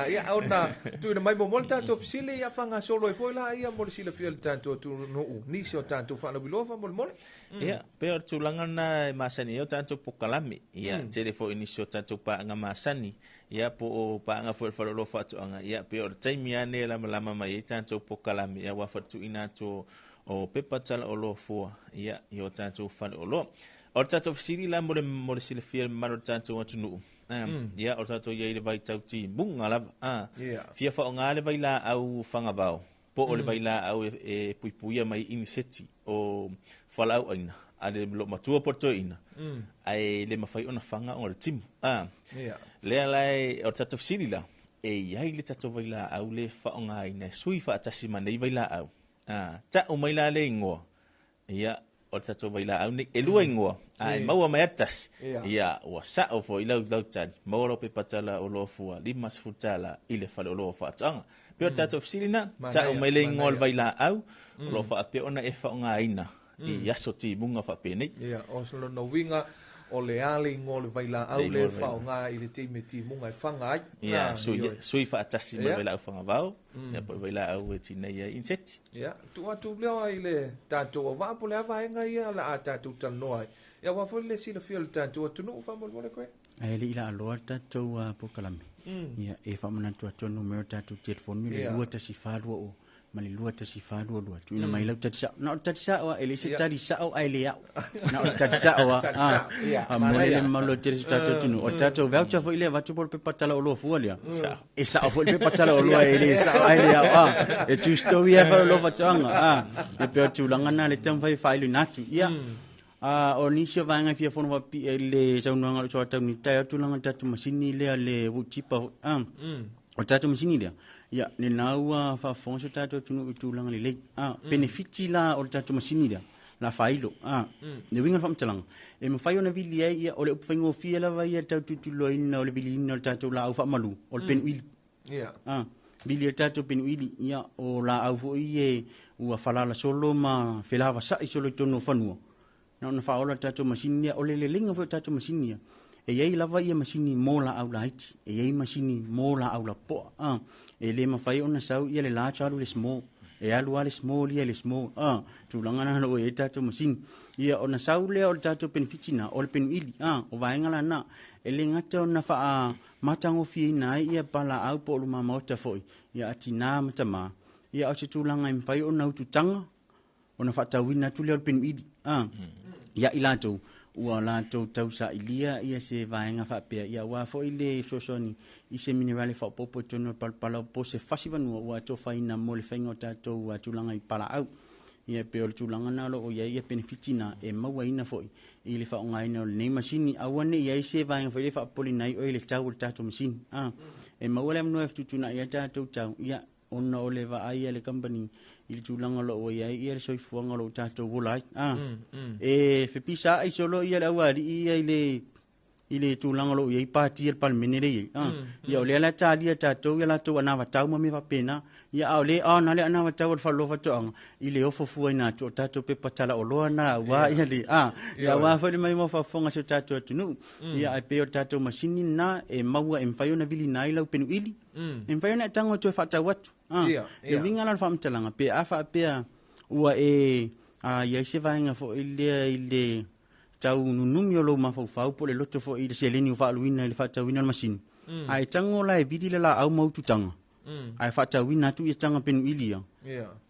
Ia ona tuuina mai muamua le tatou fesili ia faagasolo ai foi la ia mo le silafia e le tatou atunuu nisi o tatou faalauiloa faamolemole. Ia, pei o le tulaga lena e masani ai o tatou pokalame. Ia, tele foi nisi o tatou paaga masani Ia, po o paaga foi a le Faleoloa Faatoaga, ia, pei o le taimi lava lenei e lamalama mai ai tatou pokalame, ia, aua foi le tuuina atu o pepa talaoloa fua, ia, i o tatou faleoloa. O le tatou fesili la mo le, mo le silafia e le mamalu o le tatou atunuu, ia, o le tatou i ai i le vaitau timuga lava, fia faaaoga le vailaau fagavao, po o le vailaau e puipuia mai iniseti o fualaau aina a le loomatua po o le toeaina, ae le mafai ona faga ona o le timu. Lea la e, o le tatou fesili la, e i ai le tatou vailaau le faaaogaina e sui faatasi ma nei vailaau. Tau mai la le igoa, ia, o le tatou vailaau nei, e lua igoa, a e maua mai lava le tasi, ia, ua sao foi lau lau tali, maua lau pepa tala oloa fua $50 i le faleoloa o faatoaga. Pei o le tatou fesili lena, tau mai le igoa o le vailaau o lo o faapea ona e faaaogaina i aso timuga faapenei. Ia, o lona uiga, o le a le igoa o le vailaau lea e faaaoga i le taimi e timuga e faga ai. Ia, sui faatasi ma le vailaau fagavao, ia po o le vailaau e tineia ai iniseti. Ia, tuu atu lea i le tatou auvaa po o le a vaega ia o le a tatou talanoa ai. Ia, aua foi le silafia o le tatou atunuu, faamolemole Greg. Ae le i laaloa le tatou polokalame, ia, e faamanatu atu le numera o le tatou telefoni, o le 21420 ma le 21422. Tuuina mai lau tali sao. Na o le tali sao lava, e le se tali sao ae le au. Na o le tali sao lava. Tali sao, ia, Faamolemole le mamalu o le tele o si o tatou atunuu. O le tatou voucher foi lea avatu po o le pepa talaoloa fua lea. E sao foi le pepa talaoloa e le sao ae le au. E true story lava faleoloa faatoaga. E pei o le tulaga lena le taumafai e faailoina atu. Ia, o nisi o vaega e fia fono faapipii ai i le saunoaga a lou soataunita, e o le tulaga o le tatou masini lea le wood chipper foi. O le tatou masini lea, ia, lena ua faafofoga si o tatou atunuu i tulaga lelei. Penefiti la o le tatou masini lea, la faailo. Le uiga o le faamatalaga, e mafai ona vili ai, ia, o le upu faigofie lava ia le tau tulituliloaina o le viliina o le tatou laau faamalu, o le penuili. Vili ai le tatou penuili, ia, o laau foi ia ua falala solo ma felavasai solo i totonu o fanua, Na ona faaola le tatou masini lea. O le leleiga foi o tatou masini ia, e i ai lava ia masini mo laau laiti, e i ai masini mo laau lapoa. E le mafai ona sau ia le large alu i le small. E alu lava le small ia i le small. Tulaga na o lo o i ai tatou masini. Ia ona sau lea o le tatou penefiti na, o le penuili. O vaega la na, e le gata ona faamatagofieina ai ia palaau po o luma maota foi, ia a tina ma tama, ia o se tulaga e mafai ona ututaga, ona faatauina atu lea o le penuili a ia i latou ua latou tausailia ia se vaega faapea ia aua foi le fesoasoani i se minerale faaopoopo i totonu o le palapala po o se fasi fanua ua atofaina mo le faiga o tatou tulaga i palaau. Ia pei o le tulaga lena o lo o i ai ia penefiti na e mauaina foi i le faaaogaina o lenei masini. Aua ne i i ai se vaega foi lea e faapopoleina ai oe i le tau o le tatou masini. E maua le avanoa e fetuutuunai ai tatou tau, ia ona o le vaai a le company i le tulaga o lo o i ai ia le soifuaga o lo o tatou ola ai. E fepisaai solo ia le aualii ia i le tulaga o lo o i ai pati a le Palemene lea e i ai. Ia o lea la e talia e tatou ia latou anavatau ma mea faapena. Ia a o lea e na le anavatau a le Faleoloa Faatoaga i le ofo fuaina atu o tatou pepa talaoloa na aua ia le ia aua foi le maimoa o faafofoga a si o tatou atunuu. Ia ae pei o le tatou masini lena e maua e mafai ona vilina ai lau penuili. E mafai ona e tago e toe faatau atu. Le uiga la o le faamatalaga, pe a faapea ua e i ai se vaega foi lea i le tau nunumi o lou mafaufau po o le loto foi i le seleni ua faaaluina i le faatauina o le masini, a e tago la e vili le laau ma ututaga, ae faatauina atu ia taga penuili ia,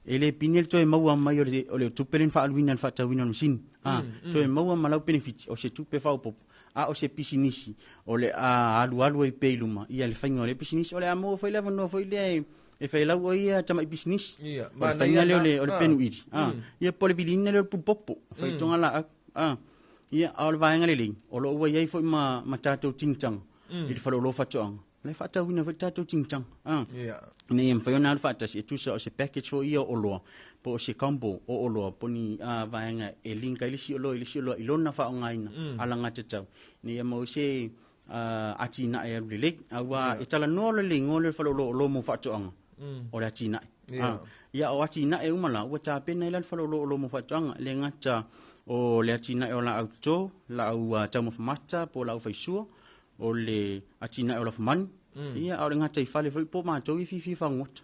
e le pine le toe maua mai o le tupe lea na faaaluina i le faatauina o le masini. Toe maua ma lau penefiti o se tupe faaopoopo, a o se pisinisi o le a alualu ai pea i luma ia le faiga o lea pisinisi, o le a maua foi le avanoa foi lea e fai lau oe ia tamai pisinisi. O le faiga lea o le penuili. Ia po o le viliina lea o le pulupopo, faitoga laau. Ia, a o le vaega lelei, o lo o ua i ai foi ma tatou tingitaga i le faleoloa faatoaga. O la e faatauina foi le tatou tingitaga. Ina ia mafai ona alu faatasi, e tusa o se package foi ia o oloa, po o se combo o oloa, po o ni vaega e link ai le isi oloa i le isi oloa i lona faaaogaina alagatatau, ina ia maua ai se atinae alu lelei. Aua e talanoa loa le igoa lea o le faleoloa o oloa mo faatoaga. O le atinae. Ia o atinae uma la ua tapena ai la le faleoloa o oloa mo faatoaga, e le gata o le atinae o laau toto, laau taumafa mata po o laau faisua, o le atinae o lafumanu, ia a o le gataifale foi po o matou ia e fiafia fagogota.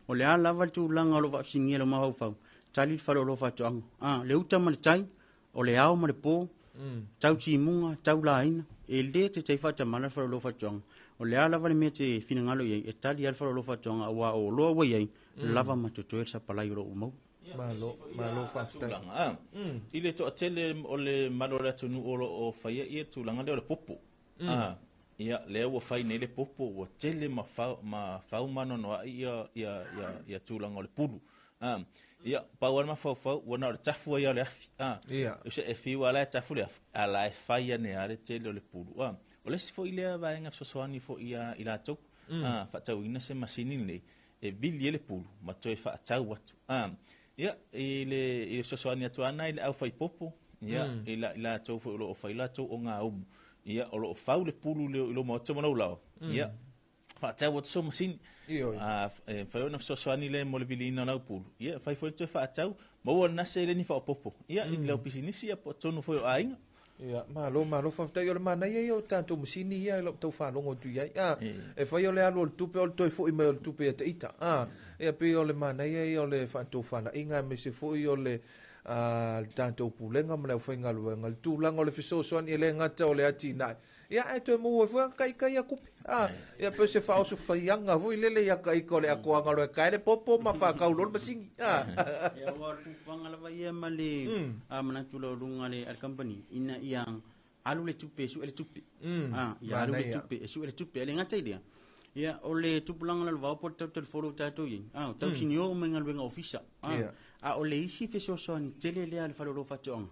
O le a lava le tulaga o lo o vaafesiligia e lou mafaufau, tali le faleoloa faatoaga. Le uta ma le tai, o le ao ma le po, tau timuga, tau laina, e le taitai faatamala le faleoloa faatoaga. O le a lava le mea e te finagalo i ai, e tali lava le faleoloa faatoaga, aua o oloa ua i ai, lava ma totoe le sapalai o lo o ua maua. Malo, malo faafetai. Tulaga, i le toatele o le mamalu o le atunuu o lo o faia ia tulaga lea o le popo. Ia, lea ua fai nei le popo, ua tele ma fau ma fau ma anoanoai ia ia ia ia tulaga o le pulu. Ia, pau lava le mafaufau, ua na o le tafu ai lava o le afi. Se e fiu lava la e tafu le afi, a la e fai ane lava le tele o le pulu. O le isi foi lea vaega fesoasoani foi ia i latou, faatauina se masini lenei, e vili ai le pulu ma toe faatau atu. Ia, i le i le fesoasoani atu lava lena i le aufaipopo, ia, i la, i latou foi o lo o fai latou ogaumu, ia, o lo o fau le pulu i lou maota ma lou laoa, ia, faatau atu sou masini. E mafai ona fesoasoani lea mo le viliina o lau pulu, ia, e mafai foi ona toe faatau, maua lena seleni faaopoopo, ia, i lau pisinisi, ia, po o totonu foi o aiga. Ia, malo, malo faafetai. O le manaia ia o tatou masini ia i lau tau faalogo atu i ai. E fai o le alu o le tupe o le toe foi mai o le tupe ia te ita. Ia pei o le manaia ia o le faatofalaiga aemaise foi o le le tatou pulega ma le aufaigaluega, le tulaga o le fesoasoani e le gata o le atinae, ia ae toe maua ai foi ata ita ia tupe. Ia pei o se faaoso faiaga foi lele ia ata ita o le atoaga o le kae le popo ma faatau loa le masini. Ia aua o le fuafuaga lava ia ma le manatu laualuga a le kamupani ina ia alu le tupe e sue le tupe. Ia alu le tupe e sue le tupe. E le gata i lea, ia o le tupulaga lalovao po o le tau telefoni o tatou i ai, o tausinio uma i galuega ofisa. A o le isi fesoasoani tele lea a le faleoloa faatoaga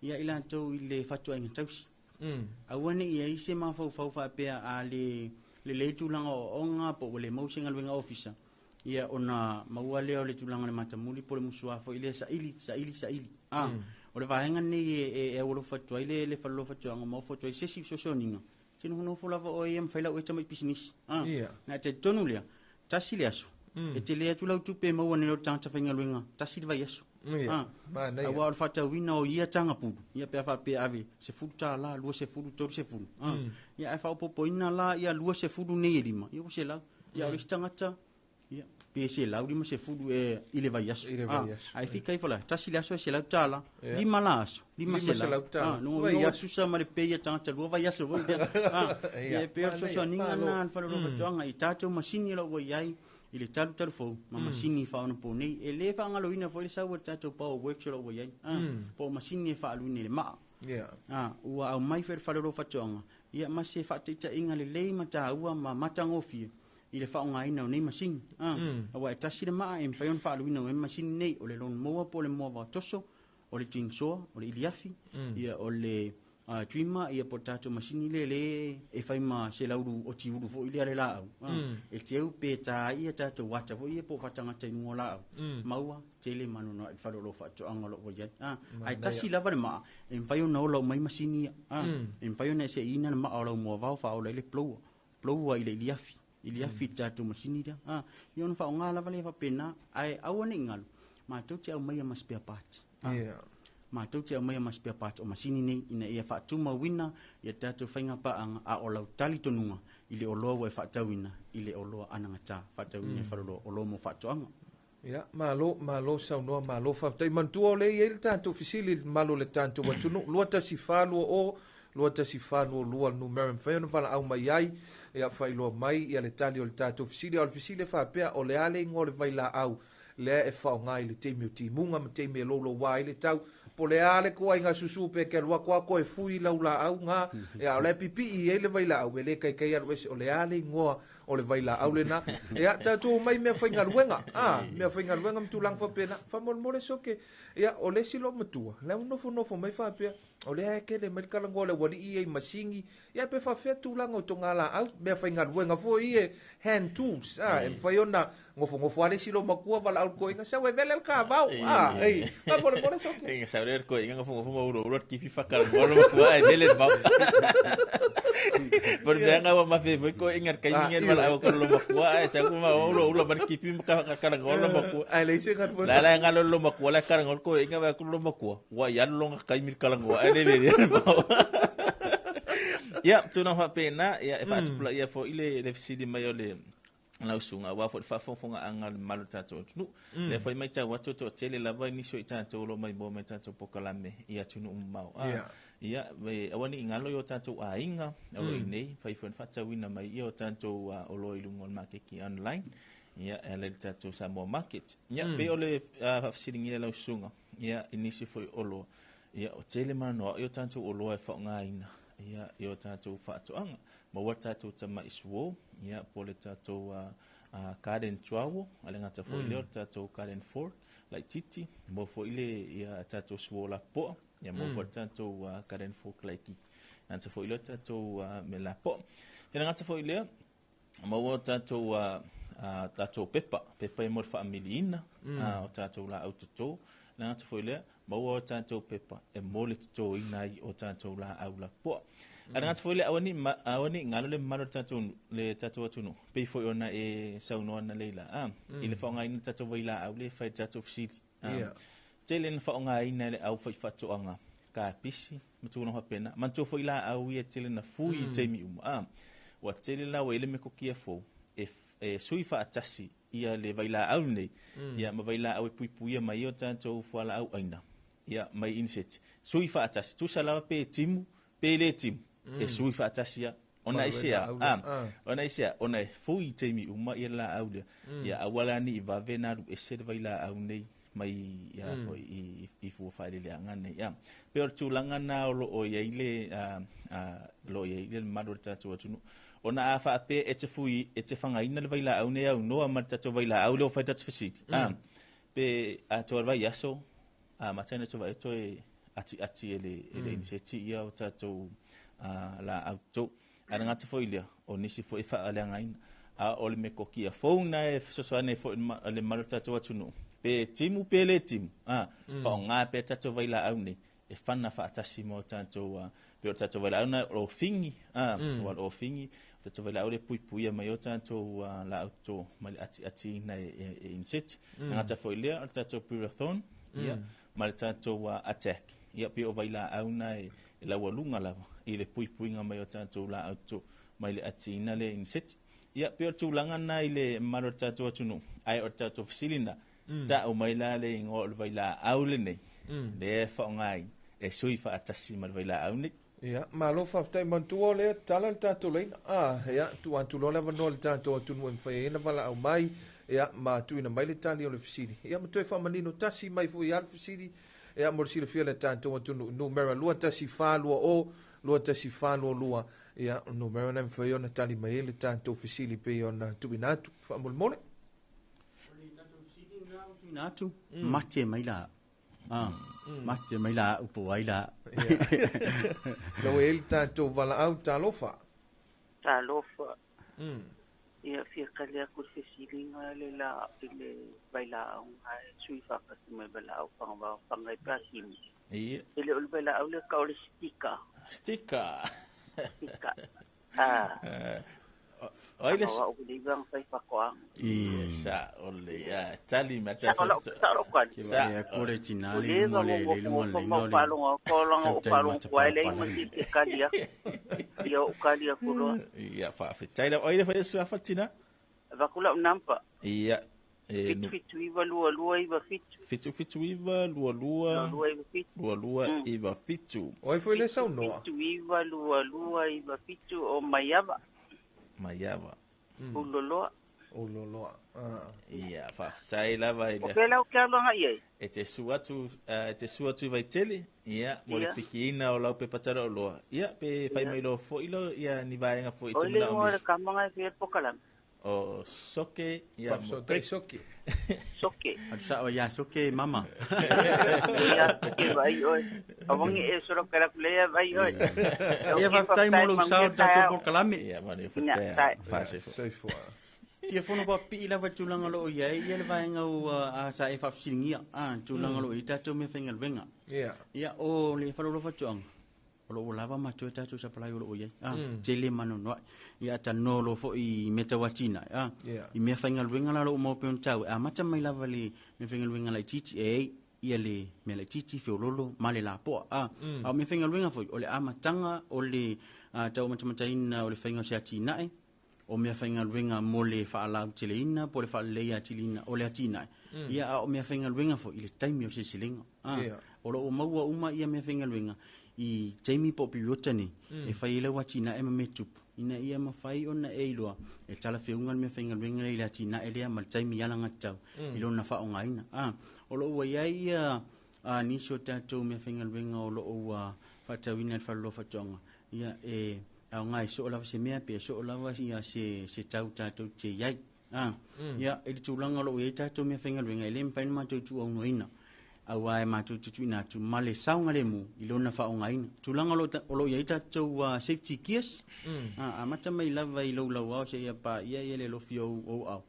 ia i latou i le fatuaiga tausi. Aua ne i i ai se mafaufau faapea a le lelei tulaga o aoaoga po ua le maua se galuega ofisa, ia ona maua lea o le tulaga o le matamuli po o le musuā foi lea saili, saili, saili. O le vaega lenei e aualofa atu ai le faleoloa faatoaga ma ofo atu ai se isi fesoasoaniga, se nofonofo lava oe ia ma fai lau ea tamai pisinisi. Na talitonu lea, tasi le aso, e tele atu lau tupe e maua nei lo le tagata faigaluega, tasi le vaiaso. Aua o le faatauina o ia taga pulu, ia pe a faapea ave $10, 20, 30. Ia ae faaopoopoina la ia 20 nei e lima, ia ua 100. Ia o le isi tagata, ia pe 150 e i le vaiaso. I le vaiaso. Ae fika ifo la, tasi le aso e $100, lima la aso, $500. Luga susa ma le pe ia tagata lua vaiaso foi lea. Ia e pei o le fesoasoaniga lena a le faleoloa faatoaga i tatou masini o lo o ua i ai i le talutalu fou ma masini faaonaponei. E le faagaloina foi le sau o le tatou Power Works o lo o ua i ai. Po o masini e faaluina i le maa. Ua aumai foi e le faleoloa faatoaga ia ma se faataitaiga lelei ma taua ma matagofie i le faaaogaina o nei masini. Aua e tasi le maa e mafai ona faaluina ai masini nei, o le lawn mower po o le moa vaotoso, o le chainsaw, o le iliafi, ia o le trimmer, ia po o le tatou masini lea le e fai ma se laulu otiulu foi lea le laau. E teu pe ta ai ia tatou ata foi ia po o faatagata i luga o laau. Maua tele ma anoanoai le faleoloa faatoaga o lo o ua i ai. Ae tasi lava le maa e mafai ona ola uma ai masini ia. E mafai ona e seiina le maa o lau moavao faaola ai le blower. Blower i le iliafi. Iliafi i le tatou masini lea. Ia ona faaaoga lava lea faapena. Ae aua ne i galu, matou te aumaia ma spare parts. Matou te aumaia ma spare parts o masini nei ina ia faatumauina ia tatou faiga paaga a o lau talitonuga i le oloa ua e faatauina i le oloa anagata faatauina e faleoloa oloa mo faatoaga. Ia, malo, malo saunoa, malo faafetai. Manatua o lea e i ai le tatou fesili i le mamalu o le tatou atunuu, 2140 2142 le numera e mafai ona valaau mai ai, ia faailoa mai ia le tali o le tatou fesili. A o le fesili e faapea, o le a le igoa o le vailaau lea e faaaoga i le taimi o timuga ma taimi e louloua ai le tau, po o le a le ituaiga susu pe te alu atu lava toe fui lau laau na, ia a o la e pipii ai le vailaau, e le taitai alu ese, o le a le igoa o le vailaau lena. Ia, tatou omai i meafaigaluega, meafaigaluega ma tulaga faapena. Faamolemole soke, ia, o le isi loomatua, la e ua nofonofo mai faapea, o lea e tele mai le talanoa a le aualii ia i masini, ia pe faapefea tulaga o togalaau, meafaigaluega foi ia, hand tools, e mafai ona nofonofo lava le isi loomatua valaau i le toeaina, sau e vele le kavao, ei, faamolemole soke. Ei, sau lea le toeaina nofonofo ma uloulo le tifi fakalanoa le matua ae vele le vao. Por mea ngā wa mawhi foi ko inga kai mingi Ah, wala au ko lo makua ai sa ku ma ulo ulo mar kipi ma ka ka ka lo makua. Ai le se ka foi. La la ngā lo lo makua la ka ngol ko inga wa ko lo makua. Wa ya lo nga kai mi kala ngua ai le le. Ya, tuna fa pena ya e fa tupula ya fo ile le fisili mai o le lausuga auā foʻi le faafogafogaaga le mamalu o tatou atunuu. Lea foi maitau atu e toatele lava nisi o i tatou o loo maimoa mai tatou pokalame i atunuu mamao a ia e aua nei galo i o tatou aiga o loo iinei fai foi ona faatauina mai ia o tatou oloa i luga o le makeki online ia e ala i le tatou Samoa Market. Ia pei o le faafesiligia e lau susuga ia i nisi foi oloa ia o tele ma anoaʻi o tatou oloa e faaaogaina ia i o tatou faatoaga maua tatou tamaʻi suō ia po le tatou garden trowel a le gata foi lea o le tatou garden fork laititi maua foi le ia tatou suō lapoa ia maua foi le tatou garden fork laititi gata foi lea o tatou mea lapoa. Ia le gata foi lea maua o tatou tatou pepa pepa e mo le faamiliina o tatou laau totō. Le gata foi lea maua o tatou pepa e mo le totoina ai o tatou laau lapoa. A le gata foi lea aua nei galo le mamalu o le tatou atunuu pei foi ona e saunoa analeila i le faaaogaina o le tatou vailaau lea e fai i le tatou fesili. Tele na faaaogaina e le aufaifaatoaga kapisi ma tulaga faapena. Manatua foi laau ia e tele na fui i taimi uma. Ua tele la ua i ai le metokia fou e sui faatasi ia le vailaau lenei ia ma vailaau e puipuia mai ai o tatou fualaau aina ia mai insect. Sui faatasi, tusa lava pe timu pe le timu, e sui faatasi ia. Ona aisea, ona aisea, ona e fui i taimi uma ia le laau lea. Ia aua la nei vave na alu ese le vailaau nei mai ia foi i fua faaeleeleaga nei. Ia pei o le tulaga na o loo i ai le lo i ai le mamalu o le tatou atunuu. Ona a faapea e te fui e te fagaina le vailaau nei aunoa ma le tatou vailaau lea ua fai tatou fesili. Pe atoa le vaiaso amata ona toe vaai toe atiati e le iniseti ia o tatou laau toto. Ae le gata foi lea o nisi foi e faaleagaina. A o le metokia fou na e fesoasoani ai foi le mamalu o le tatou atunuu. Pe timu pe le timu. Faaaoga pea tatou vailaau nei e fana faatasi ma o tatou pe o tatou vailaau na o fingi o o fingi o tatou vailaau le puipuia mai o tatou laau toto mai le atiatiina e insect. Le gata foi lea o le tatou Purathon ia ma le tatou attack ia pe o vailaau na e laualuga lava i le puipuiga mai o tatou laau toto mai le atiina le insect. Ia pe o tulaga na i le mamalu o le tatou atunuu ae o le tatou fesili na ta'u mai la le igoa o le vailaau lenei lea e faaaogaina e sui faatasi ma le vailaau nei. Ia, malo faafetai manatua o lea tala le tatou laina. Ia, tuu atu loa le avanoa i le tatou atunuu e mafai ai ona valaau mai, ia, ma tuuina mai le tali o le fesili. Ia, ma toe faamanino tasi mai foi lava le fesili, ia, mo le silafia le tatou atunuu, numera 21420, 21422, ia, o numera na e mafai ona tali mai ai le tatou fesili pei ona tuuina atu. Faamolemole. Tuuina atu, mate mai la. Mate mai la upo ai la. Lau e le tatou valaau talofa. Talofa. Ia fia kale aku le fesiliga le la i le vailaau e sui faakasi mai valaau fagavao fagai pe asimi. Ia. E le o le vailaau le ka o le stika. Stika. Stika. Oi le Au le iwang fai fakoanga. Ia sa o le ia tali ma ta Sa o kwani. Sa Ia kore tina O le le mo le ngo le ngo le ngo le ngo le. palonga ko longa o Tautai palonga mata kwa le palapala. ma ti ke kalia. Ia o kalia kulo. Ia fa fetai la oi le fa su fa tina. Vakula unampa. Ia e Fitu fitu iwa lua lua iwa fitu. fitu fitu iwa lua lua Lua iwa fitu. lua lua iwa fitu. Oi foi le saunoa. Fitu iwa lua lua iwa fitu o Maiava. Maiava. Uloloa. Uloloa. Ia faafetai lava i O le pela o ke aloga i ai. e te su atu e te su atu i Vaitele ia mo le Ia. pikiina o lau pepa tala o loa. Ia pe fai mai loa foi lo ia ni vaega foi i O te le mana o ingoa mi. le kamanga e fia pokalame. O soke ia mo Faafesootai soke. Soke. Atu sa o ia soke mama. Ia soke vai oe. Awangi e soro kala kulea vai oe. Ia faafetai mo lou sao tatou polokalame. Ia ma le Ia, faafetai. tai. Faasefo. Soifua. Fia fono pa pii lava tulaga o loo i ai ia le vaega ua sa e faafesiligia tulaga o loo i ai tatou mea faigaluega. Ia. Ia o le falolo fatoaga. O loo ua lava ma toe tatou sapalai o loo i ai. Tele ma anoanoai. Ia a talanoa loa foi i mea tau atinae, i mea faigaluega la o loo maua pei ona taua, e amata mai lava i le mea faigaluega laitiiti e ai ia le mea laitiiti, feololo ma le lapoa. A o mea faigaluega foi, o le amataga o le taumatamataina o le faiga o se atinae, o mea faigaluega mo le faalauteleina po o le faaleleia atiliina o le atinae, ia a o mea faigaluega foi i le taimi o le seleselega. O lo o maua uma ia mea faigaluega i taimi po o piriota nei e fai ai lau atinae ma mea tupu, ina ia mafai ona e iloa e talafeuga le mea faigaluega lea i le atinae lea ma le taimi alagatatau i lona faaaogaina. O lo o ua i ai ia nisi o tatou mea faigaluega o lo o ua faatauina i le Faleoloa Faatoaga, ia e aoga e soo lava se mea pe soo lava ia se tau tatou te i ai. Ia, i le tulaga o lo o i ai tatou mea faigaluega, e le mafai ona matou tuuaunoaina, aua e matou te tuuina atu ma le saogalemu i lona faaaogaina. Tulaga o lo o i ai tatou safety gears, amata mai lava i lou lauao seia paia ia le alofi o ou aao.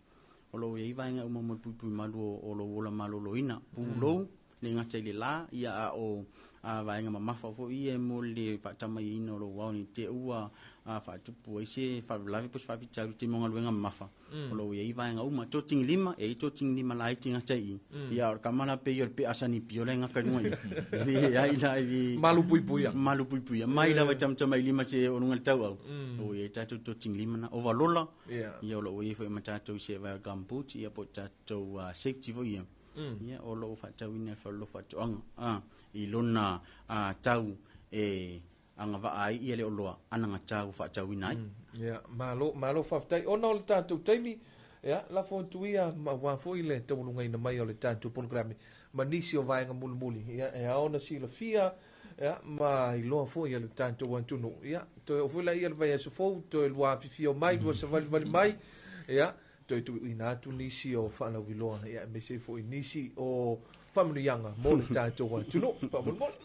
O lo o i ai vaega uma mo le puipui malu o lou ola maloloina. Pulou, le gata i le la, ia a o vaega mamafa foi ia mo le faatamaiina o lou ao nei te ua faatupu ai se faalavelave po o se faafitauli i taimi o galuega mamafa. O lo o i ai vaega uma. Totigilima, e i ai totigilima laiti gata i i. Ia, o le kama la pei o le pea sanipi o la e gata i luga i i. Le ai la i Malupuipuia. Malupuipuia. Mai lava i tamatamailima se o luga i le tauau. O i ai tatou totigilima na. O valola, ia o lo o i ai foi ma tatou se vai gumboot, ia po o tatou safety foi ia. Ia o lo o faatauina i le Faleoloa Faatoaga i lona tau e agavaa ai ia le oloa anagata ua faatauina ai. Ia, malo, malo faafetai. Ona o le tatou taimi, ia, lafo atu ia ma aua foi le taualugaina mai o le tatou polokalame ma nisi o vaega mulimuli, ia, e ao ona silafia, ia, ma iloa foi e le tatou atunuu. Ia, toe oo foi laia i le vaiaso fou, toe lua afifio mai, lua savalivali mai, ia, toe tuuina atu nisi o faalauiloa, ia, aemaise ai foi nisi o faamanuiaga mo le tatou atunuu. Faamolemole.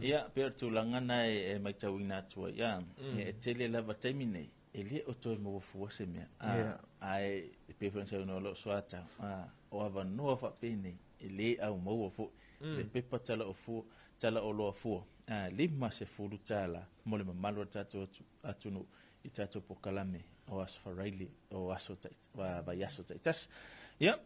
Ia, pei o le tulaga na e matauina atu ai, ia, e tele lava taimi nei, e le o toe maua fua se mea. Ae e pei foi ona saunoa lou soatau, o avanoa faapenei, e le au maua foi. Le pepa tala o fua, tala o loa fua, $50 mo le mamalu o le tatou atunuu i tatou polokalame o Aso Faraile, o aso vaiaso taitasi. Ia,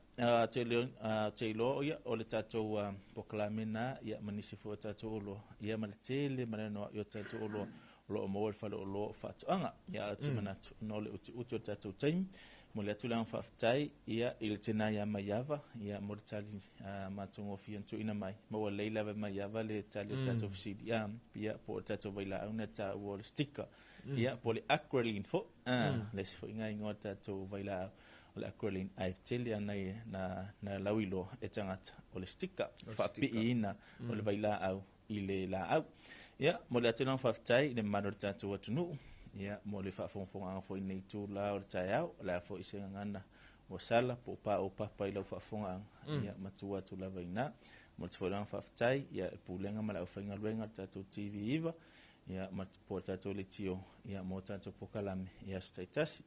te iloa ia, o le tatou polokalame na, ia, ma nisi foi o tatou oloa, ia, ma le tele ma le anoa'i o tatou oloa o lo o maua i le fale oloa o faatoaga. Ia, ou te manatu, ona o le utiuti o le tatou taimi, mo le atu le agaga faafetai, ia, i le tina ia Maiava, ia, mo le tali matagofie na tuuina mai, ma ua lelei lava e Maiava le tali o le tatou fesili, ia, po o le tatou vailaau na taua o le sticker, ia, po o le acrolein foi, le isi foi igoa o le tatou vailaau o le acrolein, ae tele lava na lauiloa e tagata o le sticker, faapiiina o le vailaau i le laau. Ia, mo le atu le agaga faafetai i le mamalu o le tatou atunuu, ia, mo le faafogafogaaga foi i lenei itula o le taeao, o le a foi se gagana ua sala po o pa o papa i lau faafogaaga, ia, matua atu lava i ina. Mo le foi le agaga faafetai, ia, le Pulega ma le aufaigaluega o le tatou TV9, ia, ma po o le tatou leitio, ia, mo tatou polokalame i aso taitasi.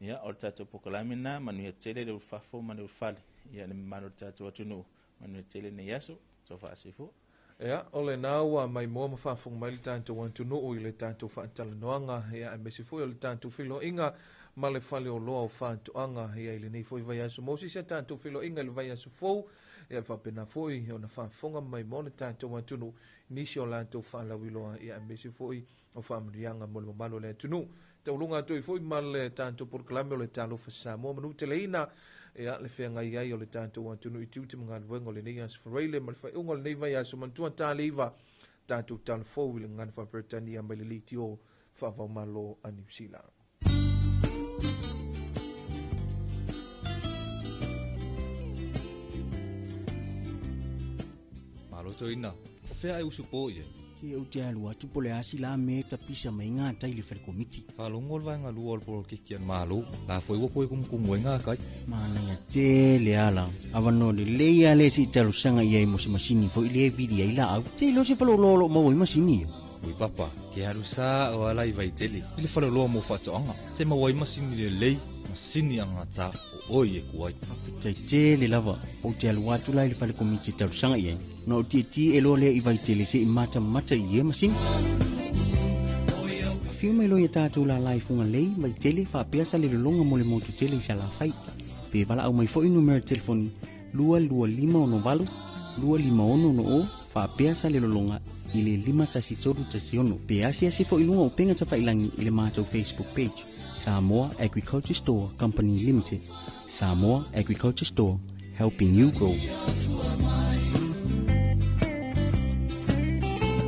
Ia, o le tatou polokalame na, manuia tele le ulufafo ma le ulufale, ia, le mamalu o le tatou atunuu, manuia tele nei aso, tofaasifua. Ia, o lena ua maimoa ma faafofoga mai le tatou atunuu i le tatou faatalanoaga, ia, aemaise foi o le tatou feiloaiga ma le Faleoloa o Faatoaga, ia, i lenei foi vaiaso. Mo sisi a tatou feiloaiga i le vaiaso fou, ia, faapena foi ona faafofoga ma maimoa le tatou atunuu nisi o latou faalauiloa, ia, aemaise foi o faamanuiaga mo le mamalu o le atunuu. Tauluga atu ai foi ma le tatou polokalame o le Talofa Samoa manuteleina, ia, le feagai ai o le tatou atunuu i tiute ma galuega o lenei aso Faraile ma le faaiuga o lenei vaiaso manatua taleiva tatou talafou i le gagana faa-Peretania mai le leitio faavaomalo a Niu Sila. Malo toeaina, o fea e usupo i ai? Se ou te alu atu po o le a sila mea e tapisa mai gatai i le fale komiti. Faalogo le vaega lua o le polokiki a le Malo, la foi ua toe tumutumu ai gatai. Manaia tele ala. Avanoa lelei lava lea se i talosaga i ai mo se masini foi lea e vili ai laau. Te iloa se faleoloa o lo o maua ai masini ia. Ui papa, ke alu sa o ala i Vaitele i le faleoloa mo faatoaga. Te maua ai masini lelei, masini agata o oe e kuai. Faafetai tele lava ou te alu atu la i le fale komiti e talosaga i ai ona ou tietie e loa lea i Vaitele seʻi matamata i ia masini. Afio mai loa ia tatou lālā i Fugalei, Vaitele faapea Salelologa mo le motu tele i Salafai. Pe valaau mai foʻi numera telefoni 22568 25660 faapea Salelologa i le 51316 pe asiasi foʻi luga o upega tafailagi i le matou Facebook page Samoa Agriculture Store Company Limited. Samoa Agriculture Store, helping you grow.